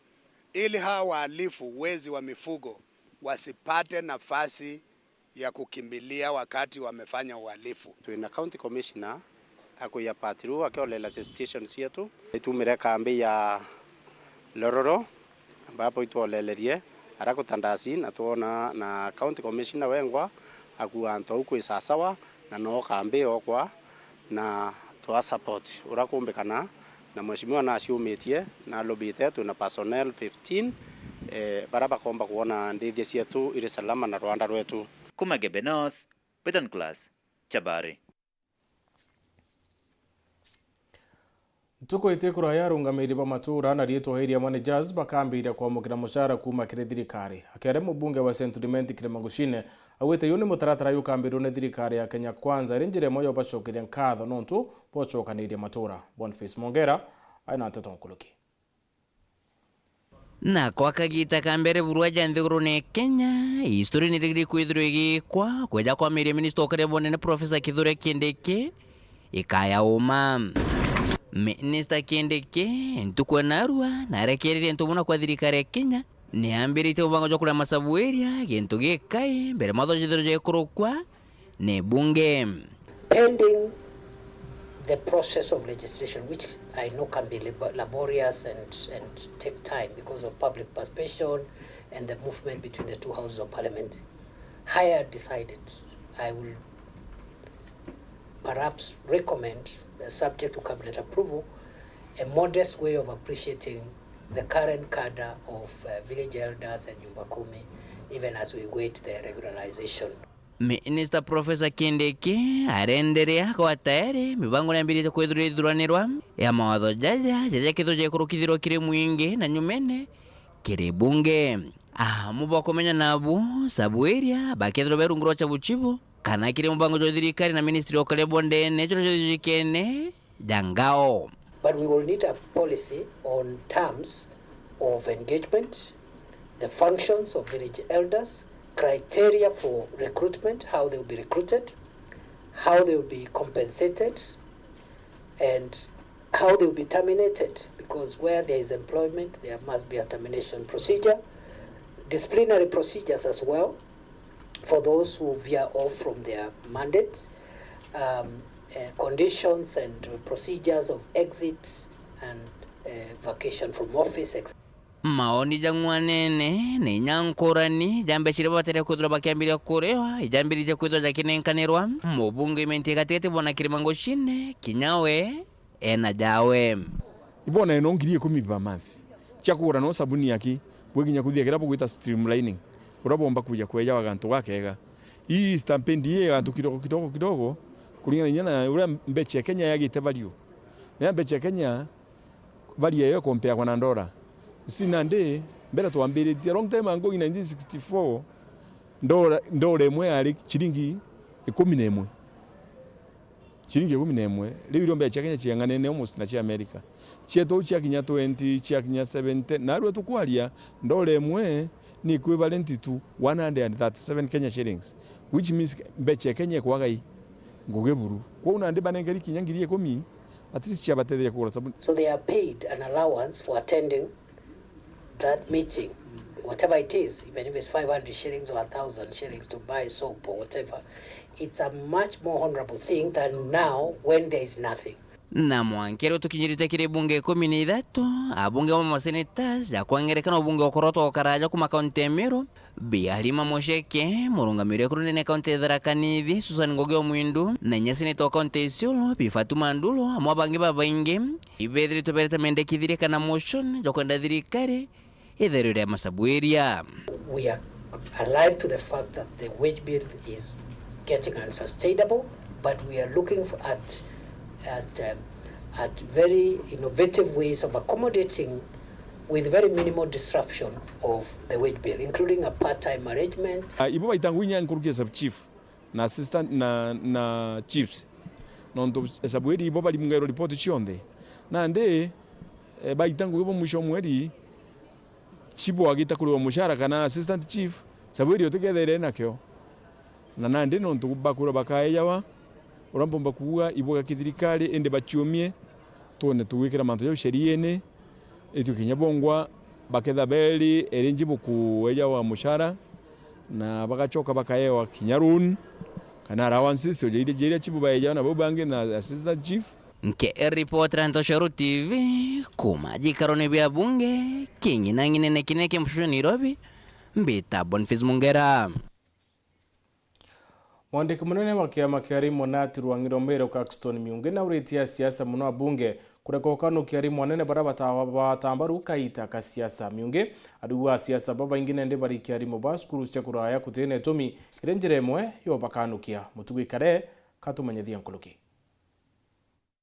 ili hawa wahalifu, wezi wa mifugo, wasipate nafasi ya kukimbilia wakati wamefanya uhalifu. Twina County Commissioner akuya patrol akiorera station cietu. Itumire kambi ya Lororo, ambapo itwolelerie ara kutandasi, na twona na County Commissioner wengwa akua antu au kwi sasawa, na no kambi yokwa, na twa support uria kumbikana, na mheshimiwa naciumitie na alobite, twina personnel fifteen, eh, baria bakomba kwona ndithia cietu iri salama na rwanda rwetu. Kuma Igembe North, Peter Nicholas, Chabari. Ntuku iti kuraya, arungamiri ba matura na riitwa area managers bakambiria kwamukira mucara kuuma kiri thirikari. Akiaria mubunge wa Central Imenti Kirima Nguchine, augite uu ni mutaratara jukambirwe ni thirikari ya Kenya Kwanza iri njira imwe ya ubacokeria nkatho nontu bwocokanirie matura. Boniface Mongera aina nteto nkuruki. Na kwa kagiita ka mbere burua ja nthigurune ya Kenya, histori nirigiri kwithirwa igikwa kweja kwamiria minista wa ukaria bunene Professor Kithure Kindiki ikaya uma. Minista Kindiki, ntuku ya narua, narekererie antu buna kwa thirikari ya Kenya, niambiritie mubango jwa kuria masabu area, gintu gikai mbere matho jithirwe jaikurukwa ni bunge. Pending the process of legislation, which I know can be labo-, laborious and, and take time because of public participation and the movement between the two houses of parliament, I had decided I will perhaps recommend, uh, subject to cabinet approval, a modest way of appreciating the current cadre of, uh, village elders and nyumba kumi, even as we wait their regularization. Minista Professor Kindiki arenderea kwa tayari mibango niambiritie kwithirwa ithuranirwa ya mawatho jaja jaja kithwa jaikurukithirwa kiri mwingi na nyumene kiri bunge. Amu bakumenya nabu sabu area bakethirwa berungurwa cha buchibu kana kiri mubango jwa thirikari na ministry ya ukaria bwa ndene juria jwithikene ja ngao. But we will need a policy on terms of engagement, the functions of village elders, criteria for recruitment, how they will be recruited, how they will be compensated, and how they will be terminated, because where there is employment, there must be a termination procedure, disciplinary procedures as well for those who veer off from their mandate, um, uh, conditions and procedures of exit and, uh, vacation from office, et cetera. Maoni ja ng'wanene na inya nkurani ja mbeca iria babatere kwithirwa bakiambiria kuriwa ijambiritie kwithirwa jakinenkanirwa. Mubunge Imenti Gatigati bona Kirima Nguchine kinya we ena jawe. Ibona ino ngiri ikumi per month cia kugura no sabuni aki bwikinya kuthia kira bugwita streamlining, uria bomba kuja kweja wa gantu gakega. Ii stampedi ii gantu kidogo kidogo kidogo, kuringana inya na uria mbeca ya Kenya yagite value. Na mbeca ya Kenya value yayo ikompeagwa na ndora. Usi nandi mbere twambiritie long time ago in nineteen sixty-four, ndora, ndora imwe yari chiringi ikumi na imwe. Chiringi ikumi na imwe. Riu irio mbeca cia Kenya ciang'anene almost na cia America. Cietu ciakinya twenty, ciakinya seventy. Narua tukwaria, ndora imwe ni equivalent to one hundred and thirty-seven Kenya shillings, which means mbeca ya Kenya ikwaga i ngugi buru. Kwou nandi banenkeri kinya ngiri ikumi, at least ciabatetheria kugura sabuni. So they are paid an allowance for attending that meeting, whatever it is, even if it's five hundred shillings or a thousand shillings to buy soap or whatever, it's a much more honourable thing than now when there is nothing. Na mwanka riu tukinyirite kiri bunge ikumi na ithatu, abunge ba masenators ja kwangerekana ubunge ukorotwa ukaraja kuma kaunti ya Meru, Bi Halima Musheke, murungamiri wa kurunene kaunti ya Tharaka Nithi, Susan Ngugi wa Mwindu, na inya seneta wa kaunti ya Isiolo, Bi Fatuma Ndulu, amwe abangi babaingi, ibethiritwe bereta mendekithirie kana motion jwa kwenda thirikari itherire masabu area. We are alive to the fact that the wage bill is getting unsustainable, but we are looking for at, at, um, at very innovative ways of accommodating with very minimal disruption of the wage bill, including a part-time arrangement. Ah, ibo baitangwa inya nkuruki ya sub chief na assistant na, na chiefs. Nontu sub area ibo baringairwa report cionthe. Nandi, eh, baita ngugi bo mwisho wa mweri, chief agita kuriwa mushara kana assistant chief, sub area utikethaire nakio. Na nandi nontu bakwirwa bakaejawa, uria mpomba kuuga ibuga kithirikari, indi baciumie, twone tugwikira mantu jau sheriene, itue kinya bongwa baketha beri eri njibu kuejawa mushara, na bagacoka bakaewa kinya loan, kana allowances, o jiria, jiria chief baejawa na bau bangi na assistant chief. Nke ripotera Ntoshoro T V, kuma jikarone bia bunge, king'inang'inene kinene kia mushusho Nairobi, mbita Boniface Mungera. Mwandiki munene wa kiama kia arimu nati Rwang'iro Meru Caxton Miungi nauritie asiasa muno abunge kureka ukanukia arimu anene baria bata-, batambaru kaita ka siasa. Miungi ariuga asiasa babaingi nende barikia arimu ba cukuru cia kuraya kutina itumi iri njira imwe yo bakanukia. Mutugi Kare katumenyethia nkuruki.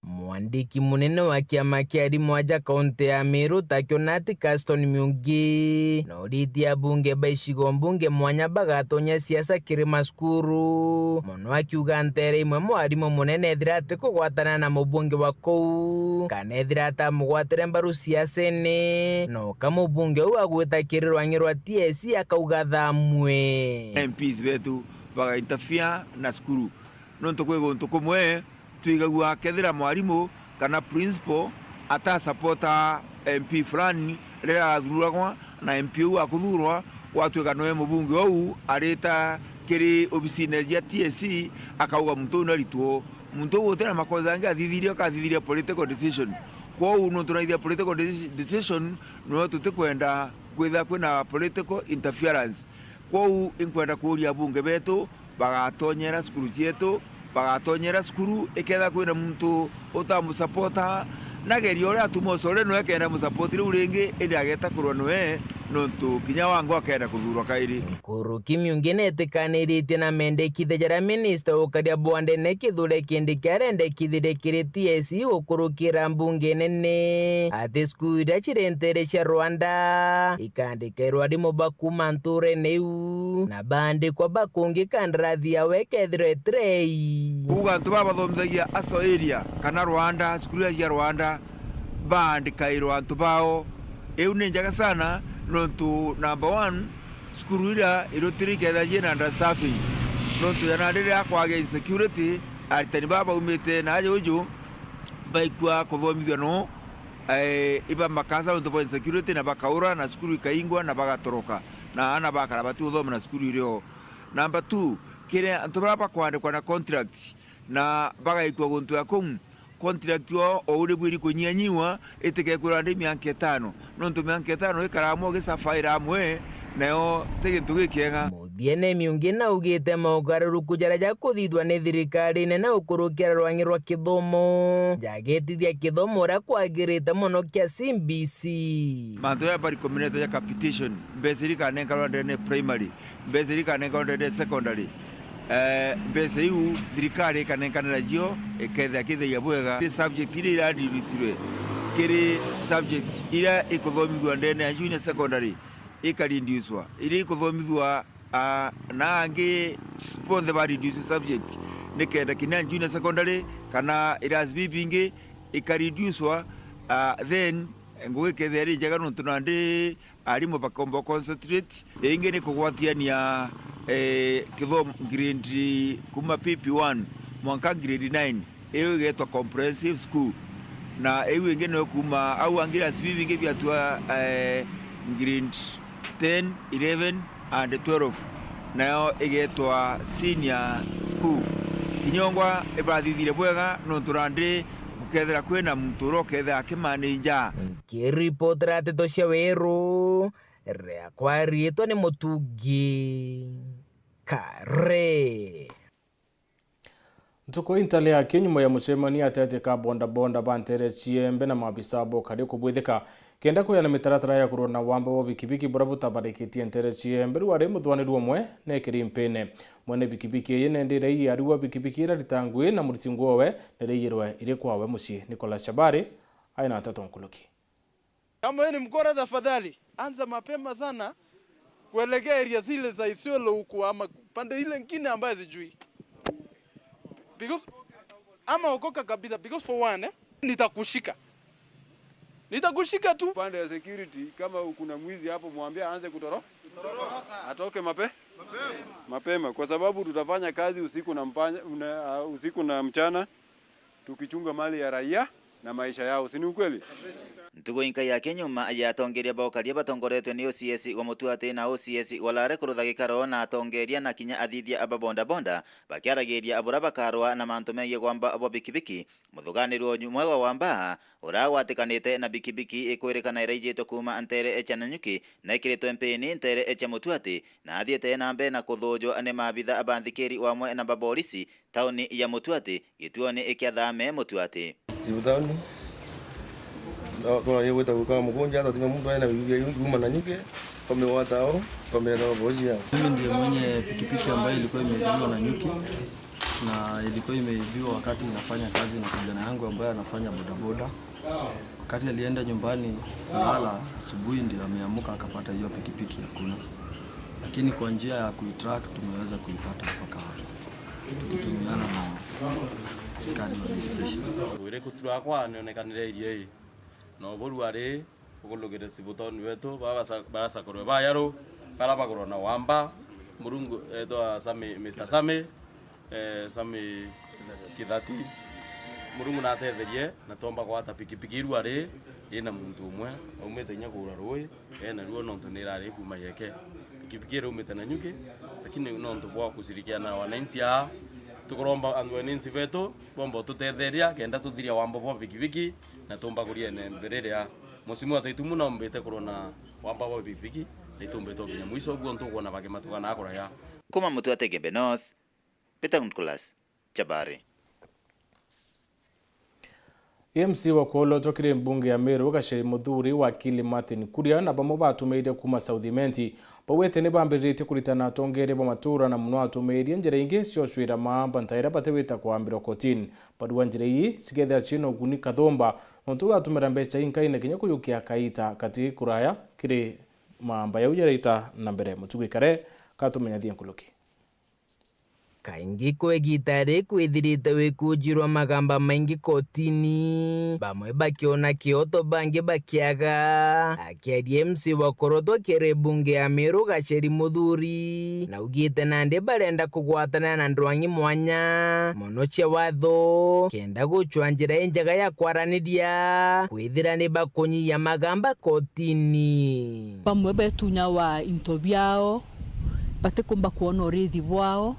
Mwandiki munene wa kiama kia arimu aja kaunti ya Meru, Takio Nati Caston Miungi, na uritie abunge ba icigo mbunge mwanya bagatonya siasa kiri macukuru, mono akiuga ntere imwe mwarimu munene ethira atikugwatana na mubunge wa kuu, kana ethira atamugwatire mbaru siasene, no ka mubunge uu agwita kiri rwang'i rwa T S C akauga thamwe. M Ps betu bagainterfere na cukuru, nontu kwi guntu kumwe twigagua kethira mwarimu kana principal atasapota M P fulani riria arathuragwa, na M P uu akuthurwa, gwatuika noe mubunge uu arita kiri obisine cia T S C, akauga muntu uu naritwo. Muntu uu utina makosa angi athithirie, akathithiria political decision. Kwou nontu naithia political deci-, decision, nio tutikwenda kwithira kwina political interference. Kwou inkwenda kuuria abunge betu bagatonyera cukuru cietu, bagatonyera cukuru ikethira kwina muntu utamusapota, nageria uria atuma ucore noe kenda musapoti riu ringi, indi ageta kurwa noe, nontu kinya wangu akenda kuthurwa kairi. Nkuruki Miungi netikaniritie na mendekithia jaria minista ukaria bwa ndene Kithure Kindiki arendekithirie kiri T S C gukurukira mbunge nene ati cukuru iria ciri ntere cia Rwanda ikandikairwa arimu ba kuuma nturene iu, na baandikwa ba kungi kandarathi yao ikethirwa itirei. Kuuga antu baa bathomithagia Aso area kana Rwanda, cukuru iria cia Rwanda, baandikairwa antu bao. Iu ni njega sana, nontu number one, cukuru iria irutiri ikethira ciina understaffing, nontu jana riria kwagia insecurity, aritani baa baumite na aja uju baikua kuthomithua no, eh, iba makasa nontu bwa insecurity na bakaura na cukuru ikaingwa na bagatoroka, na aana bakara batiguthoma na cukuru irio. Number two, kiri antu baria bakwandikwa na contract na bagaikua guntu ya kuu, contract yao o uria bwiri kunyianyiwa, itikekwirwa ndi mianka itano, nontu mianka itano ikaramwa ugisafaira amwe, nayo ti gintu gikiega. Muthiene Miungi naugite maugaruruku jaria jakuthithwa ni thirikari nene gukurukira rwang'i rwa kithomo, jagetithia kithomo uria kwagirite mono kia C B C. Mantu jaria bari kuminete ja capitation, mbeca iria ikanenkanwa ndene primary, mbeca iria ikanenkanwa ndene secondary, eh, mbeca iu thirikari ikanenkanira cio, ikethira kithia bwega. Kiri subject iria irareducirwe, kiri subject iria ikuthomithua ndene ya junior secondary, ikareducwa. Iria ikuthomithua, ah, na angi bonthe ba reduce subject, nikenda kinya junior secondary kana irasi bibingi ikareducwa, ah, then ngugi ikethira iri njega nontu nandi arimu bakomba concentrate. Ingi ni kugwatiania, eh, kithomo grade kuma P P one mwanka grade nine, iu igetwa comprehensive school, na iu ingi no kuma au angi irasi bibingi biatua, eh, grade ten, eleven and twelve, nayo igetwa senior school. Kinyongwa ibathithire bwega nontu nandi gukethira kwina muntu uria ukethira akimanija. Nkiripotera nteto cia Weru, riakwa riitwa ni Mutungi Kare. Ntuku intalea aki nyuma ya mucemanio atete ka bodaboda ba ntere ciembe na maabisa bokari kubwithika kenda kuya na mitaratara ya kurua na wamba bwa bikibiki buria butabarikitie ntere ciembe, riu ari muthuaniri umwe nekiri mpine. Mwene bikibiki iyi nendire ii ariwa bikibiki irarita ngui na muriti nguowe niriyirwe iri kwawe mucii. Nicholas Chabari aina nteto nkuluki. Kama wewe ni mkora, tafadhali anza mapema sana kuelekea area zile za Isiolo huko, ama pande ile nyingine ambayo sijui. Because ama okoka kabisa, because for one, eh, nitakushika. Nitakushika tu. Upande ya security, kama kuna mwizi hapo, mwambie aanze kutoro-, atoke mape-, mapema, kwa sababu tutafanya kazi usiku na mpanya-, una-, uh, usiku na mchana. Tukichunga mali ya raia na maisha yao, si ni ukweli? Ntugu inkai yake nyuma ya atongeria ba ukaria batongoretwe ni O C S wa Mutuati na O C S wa Lare kurutha gikaro na atongeria na kinya athithia ba bodaboda bakiaragiria buria bakarwa na mantu megie gwamba bwa bikibiki, muthuganirwa umwe wa wamba uragwatikanite na bikibiki ikwirikana iraijitwe kuuma ntere cia Nanyuki na ikiritwe mpini ntere cia Mutuati na athiite na mbere na kuthujwa ni maabitha ba nthikiri wamwe na ba borisi tauni ya Mutuati, gituoni kia Thame Mutuati. Chief Town, twa-, twaye gwita gwika mukunja, twatumia muntu aina bibilia yuma na nyuki, twamigwata ao, twamileta kwa bosi yao. Mimi ndiye mwenye pikipiki ambayo ilikuwa imeibiwa na nyuki. Na ilikuwa imeibiwa wakati nafanya kazi na kijana yangu ambaye anafanya bodaboda. Wakati alienda nyumbani kulala, asubuhi ndio ameamka akapata hiyo pikipiki hakuna. Lakini kwa njia ya kuitrack tumeweza kuipata mpaka hapa. Tukitumiana na askari wa hii station. Iriku tu rakwa nionekanire iria ii. Na uburu ari ukulugire cibutoni wetu, ba basa-, barasakurwe ba Yaru, bara bagurwa na Wamba, Murungu etwa Sami, Mister Sami, eh, Sami Kithati. Murungu natetherie, na twomba gwata pikipiki iru ari ina muntu umwe, aumite inya kura rui, ena ruo nontu nirari kuma yeke. Pikipiki iraumite na nyuki, lakini nontu bwa kushirikiana na wananchi aa, tukuromba andu wananchi betu, bomba ututetheria, kenda tuthiria wamba bwa pikipiki, na tumba kuriene mbere ria musimu wa taitumu na umbite kurona wamba bwa pikipiki, na itumbite ukinya mwiso, uguo ntukwona bakimatuka na kuraya. Kuma Mutwatege Be North, Peter Nicholas Chabari. M C wa kwolotwa kiri mbunge ya Meru Gacheri Muthuri, wakili Martin Kuria, na bamwe batumiire kuma South Imenti, baugite ni bambiritie kuritana atongeria ba matura, na muno atumiirie njira ingi cia ucwira maamba ntaira batiwita kwambirwa kotini. Barua njira ii cikethira ciina uguni kathumba, nontu gatumira mbeca inkai na kinya kuyukia kaita kati kuraya kiri maamba jau jaraita na mbere. Mutugi Kare gatumenyithia nkuluki. Kaingi kwa igita ri kwithirite wikujirwa magamba maingi kotini, bamwe bakiona kioto, bangi bakiaga. Akiaria M C wa kurotwa kiri mbunge ya Meru Gacheri Muthuri, naugite nandi barenda kugwatanira na ndwang'i mwanya mono cia watho, kenda gucwa njira injega ya kwaraniria, kwithira ni bakunyia magamba kotini. Bamwe betunyawa into biao, batikumba kwona urithi bwao,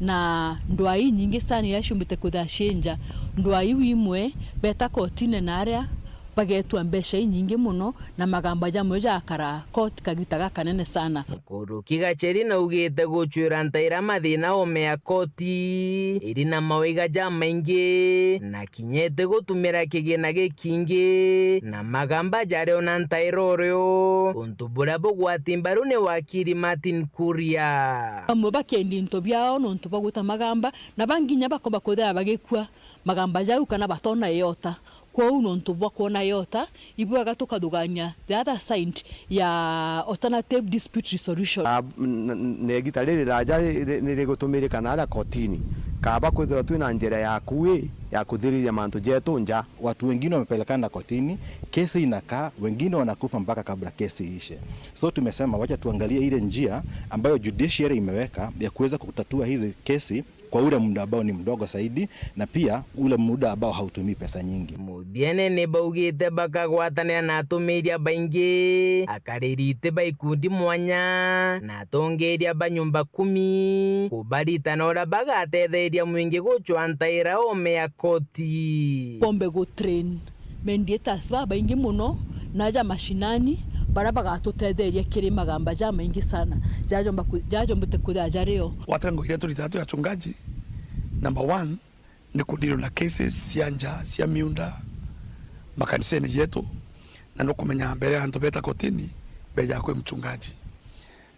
na ndwaa inyingi sana iria ciumbite kwithira ciinja. Ndwaa iu imwe beta kotine na aria bagetua mbeca inyingi mono, na magamba jamwe jakara koti kagita gakanene sana. Nkuruki Gacheri naugite gucwira ntaira mathina ome ya koti iri na mawaiga jamaingi, na kinya iti gutumira kigina gikingi na magamba jario na ntaira urio, untu buria bugwati mbaru ni wakili Martin Kuria. Bamwe bakendi into biao nontu bwa gwita magamba, na bangi kinya bakomba kwithira bagikua magamba jau kana batona iota. Kwou nontu bwa kwona iota, ibwega tukathugania the other side ya alternative dispute resolution. Ah, n-, n-, na igita riri raja ri-, ri-, ni rigutumirika na aria kotini, kaaba kwithirwa twina njira ya kui ya kuthiriria mantu jetu nja. Watu wengine wamepelekana kotini, kesi inakaa, wengine wanakufa mpaka kabla kesi iishe. So tumesema wacha tuangalie ile njia ambayo judiciary imeweka ya kuweza kutatua hizi kesi kwa ule muda ambao ni mdogo zaidi, na pia ule muda ambao hautumii pesa nyingi. Muthiene ni baugite bakagwatanira na atumiria baingi, akariri iti ba ikundi mwanya, na atongeria ba nyumba kumi, kubaritana uria bagatetheria mwingi gucwa ntaira ome ya koti. Bombe gu train mediators babaingi mono na aja mashinani, baria bagatutetheria kiri magamba jamaingi sana, jajomba ku-, jajombete kwithira jario. Gwata ngugi iria turitaga twi achungaji, number one, ni kundirwa na cases cia nja cia miunda makanisene jetu, na nukumenya mbere ya antu beta kotini, beja kwi mchungaji.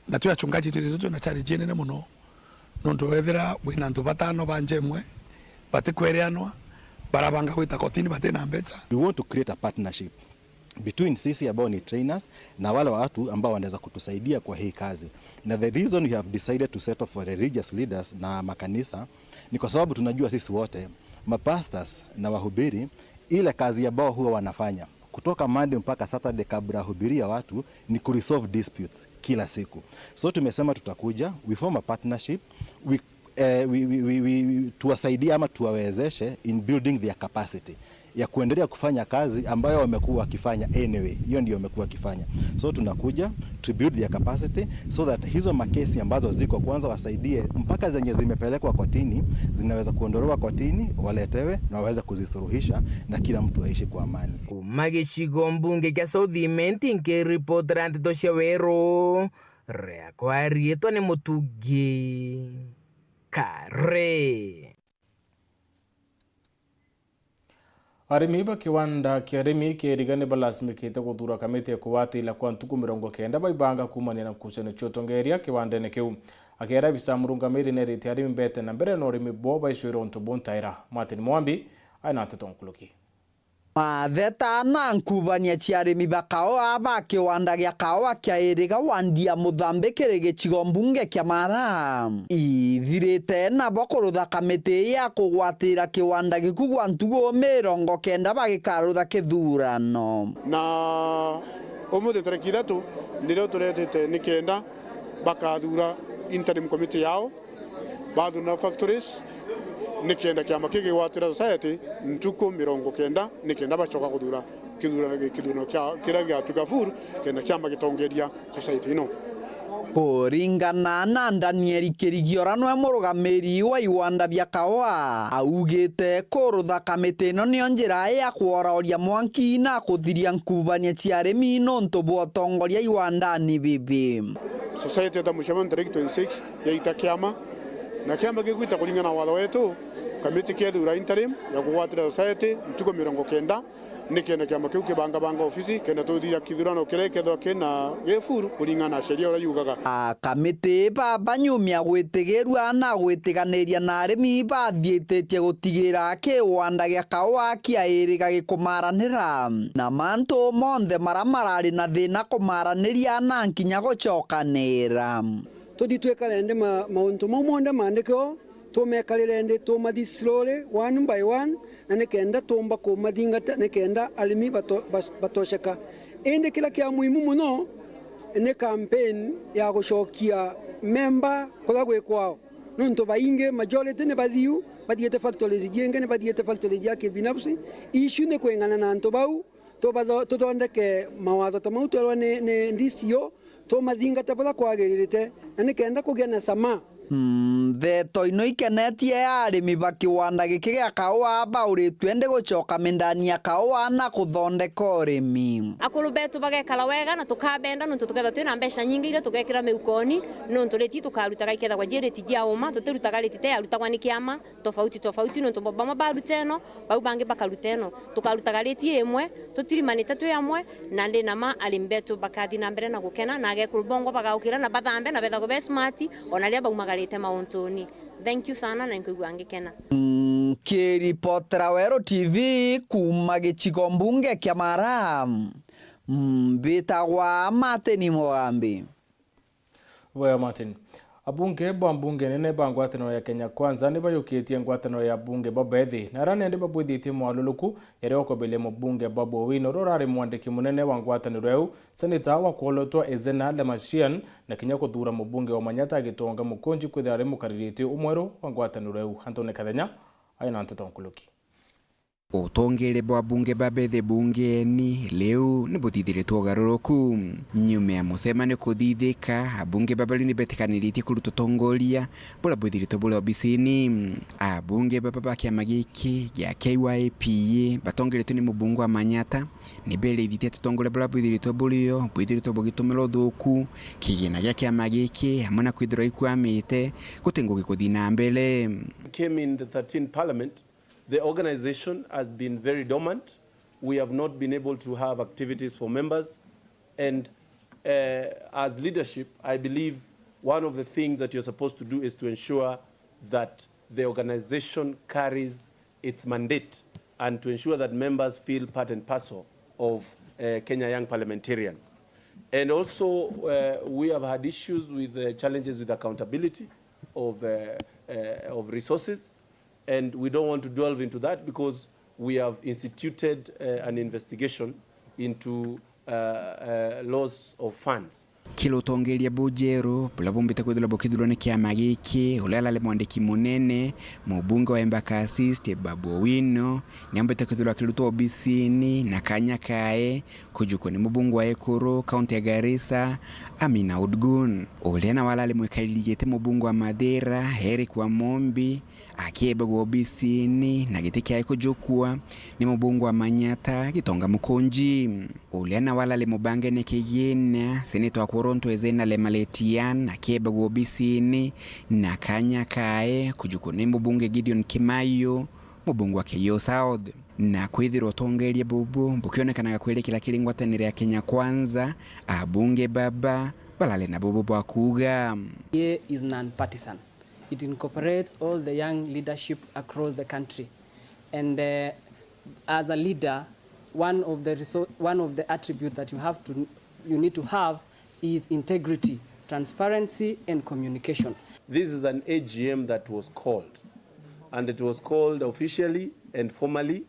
Na twi achungaji, twi, twi, twina challenge inene mono, nontu wethira wina antu batano ba nja imwe, batikwereanwa, barabanga gwita kotini batina mbeca. We want to create a partnership between sisi ambao ni trainers na wale watu ambao wanaweza kutusaidia kwa hii kazi. Na the reason we have decided to settle for religious leaders na makanisa ni kwa sababu tunajua sisi wote, mapastors na wahubiri, ile kazi ambao huwa wanafanya kutoka Monday mpaka Saturday kabla ya hubiria watu ni kuresolve disputes kila siku. So tumesema tutakuja, we form a partnership, we, eh, we, we, we, we, tuwasaidie ama tuwawezeshe in building their capacity ya kuendelea kufanya kazi ambayo wamekuwa wakifanya anyway. Hiyo ndio wamekuwa wakifanya. So tunakuja to build their capacity so that hizo makesi ambazo ziko kwanza wasaidie mpaka zenye zimepelekwa kotini zinaweza kuondolewa kotini, waletewe na waweze kuzisuluhisha na kila mtu aishi kwa amani. Kuma gicigo mbunge kia South Imenti, nkiripotera nteto cia Weru, riakwa riitwa ni Mutugi Kare. Arimi ba kiwanda kia Rimi Kiriga ni balasimikite kuthuura kamiti ya kugwatira kwa ntuku mirongo kenda baibanga kuumania na nkucanio cia utongeria kiwandene kiu. Akiera bisa murungamiri neeritie arimi beete na mbere na urimi bwao baicwire untu buntaira. Martin Mwambi aina nteto nkuruki. Matheta na nkubania cia arimi ba kaoa ba kiwanda gia kaoa kia Iriga wandi ya Muthambi kiri gicigo mbunge kia Mara ithirite nabo kurutha kamiti ya kugwatira kiwanda giku gwa ntugu mirongo kenda bagikarutha kithurano. Na umuthi tariki ithatu nirio turetete ni kenda bakathuura interim committee yao, bathuna factories, ni kenda kiama kigigwatira society ntuku mirongo kenda ni kenda bacoka kuthuura kithurano, kithurano kia, kiria gigatuika full, kenda kiama gitongeria society ino. Kuringana na Daniel Kirigiora, nwe murugamiri wa iwanda bia kaoa, augite kurutha kamiti ino nio njira ya kworaoria mwanki na kuthiria nkubania cia arimi nontu bwa utongoria iwandani bibi. Society eta mucemanio tariki twenty-six yaita kiama, na kiama gigwita kuringana na watho wetu, kamiti kethura interim ya kugwatira society ntuku mirongo kenda, ni kenda kiama kiu kibangabanga ofisi kenda tuthiria kithurano kiria kethirwa kina gifuru kuringana na sheria uria yugaga. A kamiti baba nyumia gwitigirua na gwitiganiria na arimi bathiititie gutigira kiwanda gia kaoa kia Iriga gikumaranira na mantu monthe mara marari na thina kumaraniria na nkinya gucokanira. Tuthi twikare nthi ma-, mauntu mau monthe maandike o, tumekarire nthi, tumathi slowly, one by one, na nikenda tuumba kumathingata, nikenda arimi bato-, bas-, batosheka. Indi kiria kia muhimu mono ni campaign ya gucokia memba kuria gwi kwao. Nontu baingi, majority, ni bathiu, bathiite factories jingi, ni bathiite factories cia kibinafsi. Issue ni kwing'ana na antu bau, tubatho-, tuthondeke mawatho ta mau twerwa ni, ni D C O, tumathingate buria kwagiririte, na nikenda kugia na sama. Mm, ndeto ino ikenetie arimi ba kiwanda giki gia kaua bauritue ndi gucoka mindani ya kaua na kuthondeka urimi. Akuru betu bagekara wega na tukabenda, nontu tukethirwa twina mbeca nyingi iria tugekira miukoni, nontu riti tukarutaga ikethagwa ji riti jia uma, tutirutaga riti te yarutagwa ni kiama tofauti tofauti, nontu bamwe baruta ino, bau bangi bakaruta ino. Tukarutaga riti imwe, tutirimanite twi amwe, na ndi na ma arimi betu bakathi na mbere na gukena, na agekuru bongwa bagaukira na bathambe na bethagwa be smart, ona riria baumagarite mauntuni. Thank you sana, na nkwigua ngikena. Nkiripotera Weru T V kuuma gicigo mbunge kia Mara, mbitagwa Martin Mugambi. Bwega Martin. Abunge ba mbunge nene ba ngwataniro ya Kenya Kwanza ni bayukitie ngwataniro ya abunge babethi, na aria nandi babwithitie mwaluruku yaria ukoberia mubunge Babu Owino uria urari mwandiki munene wa ngwataniro iu, seneta wa kwolotwa Ezena Lemashian, na kinya kuthuura mubunge wa Manyata Gitonga Mukunji kwithira ari mukaririti umweru wa ngwataniro iu. Anthony Kathenya aina nteto nkuruki. Utongeria bwa abunge babethi bungeni riu ni buthithiritwe ugaruruku. Nyuma ya mucemanio kuthithika, abunge baba riu ni betikaniritie kuruta utongoria buria bwithiritwe buri obisini. Abunge baba ba kiama giki gia K Y P A batongeretue ni mubunge wa Manyata ni berithitie ati utongoria buria bwithiritwe burio bwithiritwe bugitumira uthuku kigina gia kiama giki, amwe na kwithirwa ikwamite, guti ngugi kuthi na mbere. Came in the thirteenth parliament, the organization has been very dormant. We have not been able to have activities for members. And, uh, as leadership, I believe one of the things that you're supposed to do is to ensure that the organization carries its mandate and to ensure that members feel part and parcel of, uh, Kenya Young Parliamentarian. And also, uh, we have had issues with the challenges with accountability of, uh, uh, of resources. And we don't want to delve into that because we have instituted, uh, an investigation into, uh, uh, loss of funds. Kiri utongeria bujeru buria bumbite kwithirwa bukithurwa ni kiama giki, uria arari mwandiki munene, mubunge wa Embakasi East, Babu Owino, ni ambite kwithirwa akirutwa obisini na kanya kae kujukwa ni mubunge wa Ekuru, kaunti ya Garissa, Amina Udgun. Uria nawe arari mwikariri giti mubunge wa Mathira, Eric Wamombi, akiebagwa obisini na giti kiae kujukua ni mubunge wa Manyata, Gitonga Mukunji. Uria nawe arari mubangene kigina, seneta wa Kworontwe Ezena Lemaletian, akiebagwa obisini na kanya kae kujukua ni mubunge Gideon Kimayu, mubunge wa Keiyo South. Na kwithirwa utongeria bubu bukionekanaga kwirikira kiri ngwataniro ya Kenya Kwanza, abunge baba barari na bubu bwa kuuga. K Y P A is non-partisan. It incorporates all the young leadership across the country. And, uh, as a leader, one of the resou-, one of the attributes that you have to, you need to have is integrity, transparency, and communication. This is an A G M that was called, and it was called officially and formally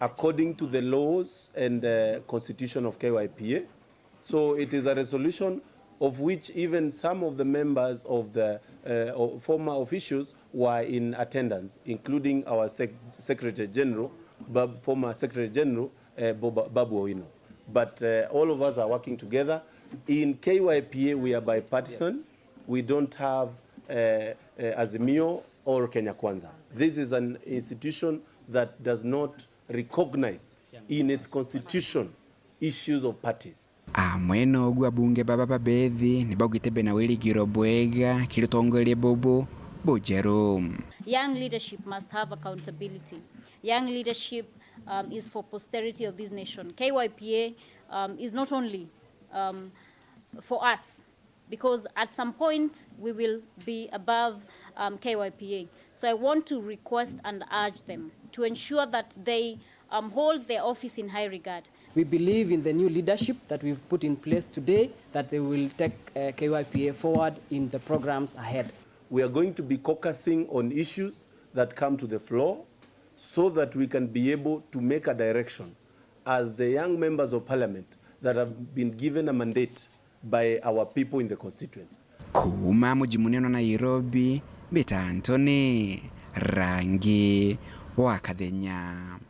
according to the laws and, uh, constitution of K Y P A. So it is a resolution of which even some of the members of the, uh, o-, former officials were in attendance, including our sec-, Secretary General, Bab-, former Secretary General, uh, Boba-, Babu Owino. But, uh, all of us are working together. In K Y P A, we are bipartisan. We don't have, uh, uh, Azimio or Kenya Kwanza. This is an institution that does not recognize in its constitution issues of parties. Amwe noguo, abunge baba babethi ni baugite bena wirigiro bwega kiri utongoria bubu bujeru. Young leadership must have accountability. Young leadership, um, is for posterity of this nation. K Y P A, um, is not only, um, for us, because at some point we will be above, um, K Y P A. So I want to request and urge them to ensure that they, um, hold their office in high regard. We believe in the new leadership that we've put in place today, that they will take, uh, K Y P A forward in the programs ahead. We are going to be caucusing on issues that come to the floor so that we can be able to make a direction as the young members of parliament that have been given a mandate by our people in the constituency. Kuuma muji munene wa Nairobi, mbita Anthony Rangi wa Kathenya.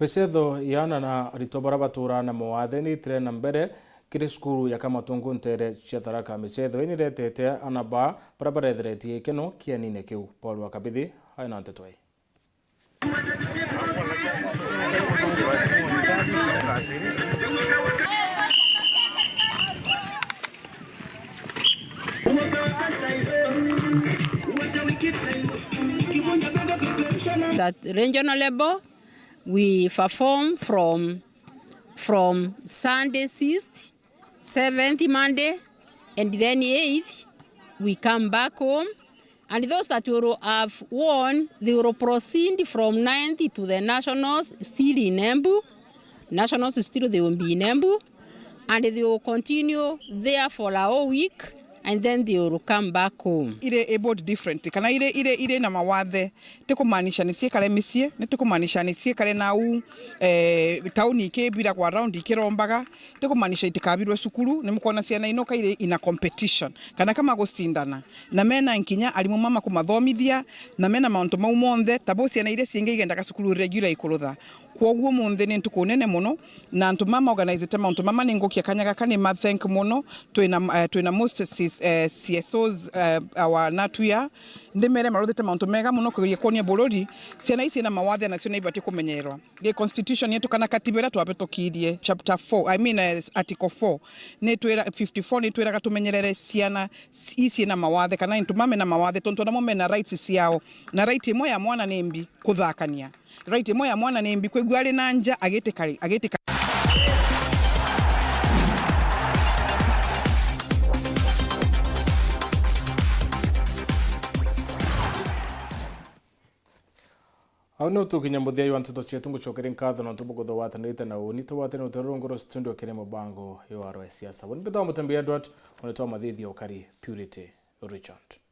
Micetho ya aana na aritwa baria baturaa na mawathe ni itire na mbere kiri cukuru ya Kamatungu nteere cia Tharaka. Micetho ii niretete aana baa baria baretheretie gikeno kienine kiu. Paul wa Kabithi aina nteto ii. That regional level, we perform from, from Sunday sixth, seventh Monday, and then eighth, we come back home. And those that will have won, they will proceed from ninth to the nationals, still in Embu. Nationals still, they will be in Embu. And they will continue there for a whole week, and then they will come back home. Ire abled differently, kana ire, ire, ire na mawathe, ti kumaanisha ni ciikare micii, ni ti kumaanisha ni ciikare nau, eh, tauni ikibiragwa around ikirombaga, ti kumaanisha itikabirwe cukuru. Ni mukwona ciana ino kairi ina competition, kana kama gucindana, na mena nkinya arimu mama kumathomithia, na mena mauntu mau monthe, ta bo ciana iria cingi igendaga cukuru regular ikurutha. Kwoguo umunthi ni ntuku nene mono, na antu mama organizete mauntu mama ni ngukia kanya gaka ni ma thank mono. Twina, eh, twina most C-, eh, C S Os, eh, our natuya, ndimere maruthite mauntu mega mono kugeria kwonia bururi ciana ici na mawathe nacio ni ibati kumenyererwa. Gi constitution yetu kana katiba iria twabitukirie, chapter four, I mean, eh, article four, ni twira, fifty-four, ni twiraga tumenyerere ciana ci-, ici na mawathe, kana antu mame na mawathe, tontu namo mena rights ciao. Na right imwe ya mwana ni mbi kuthakania. Right imwe ya mwana ni mbi kwigua ari na nja agitika, agitika. Au niu tukinya muthia jwa nteto cietu. Ngucokeria nkatho nontu bwa kuthugwatanirite na uni tugwatanire utere rungu rwa studio kiri mubango jwa Arwa Siasa. Buni mbitwa Mutembi Edward, uni twa mathithia ukari Purity Richard.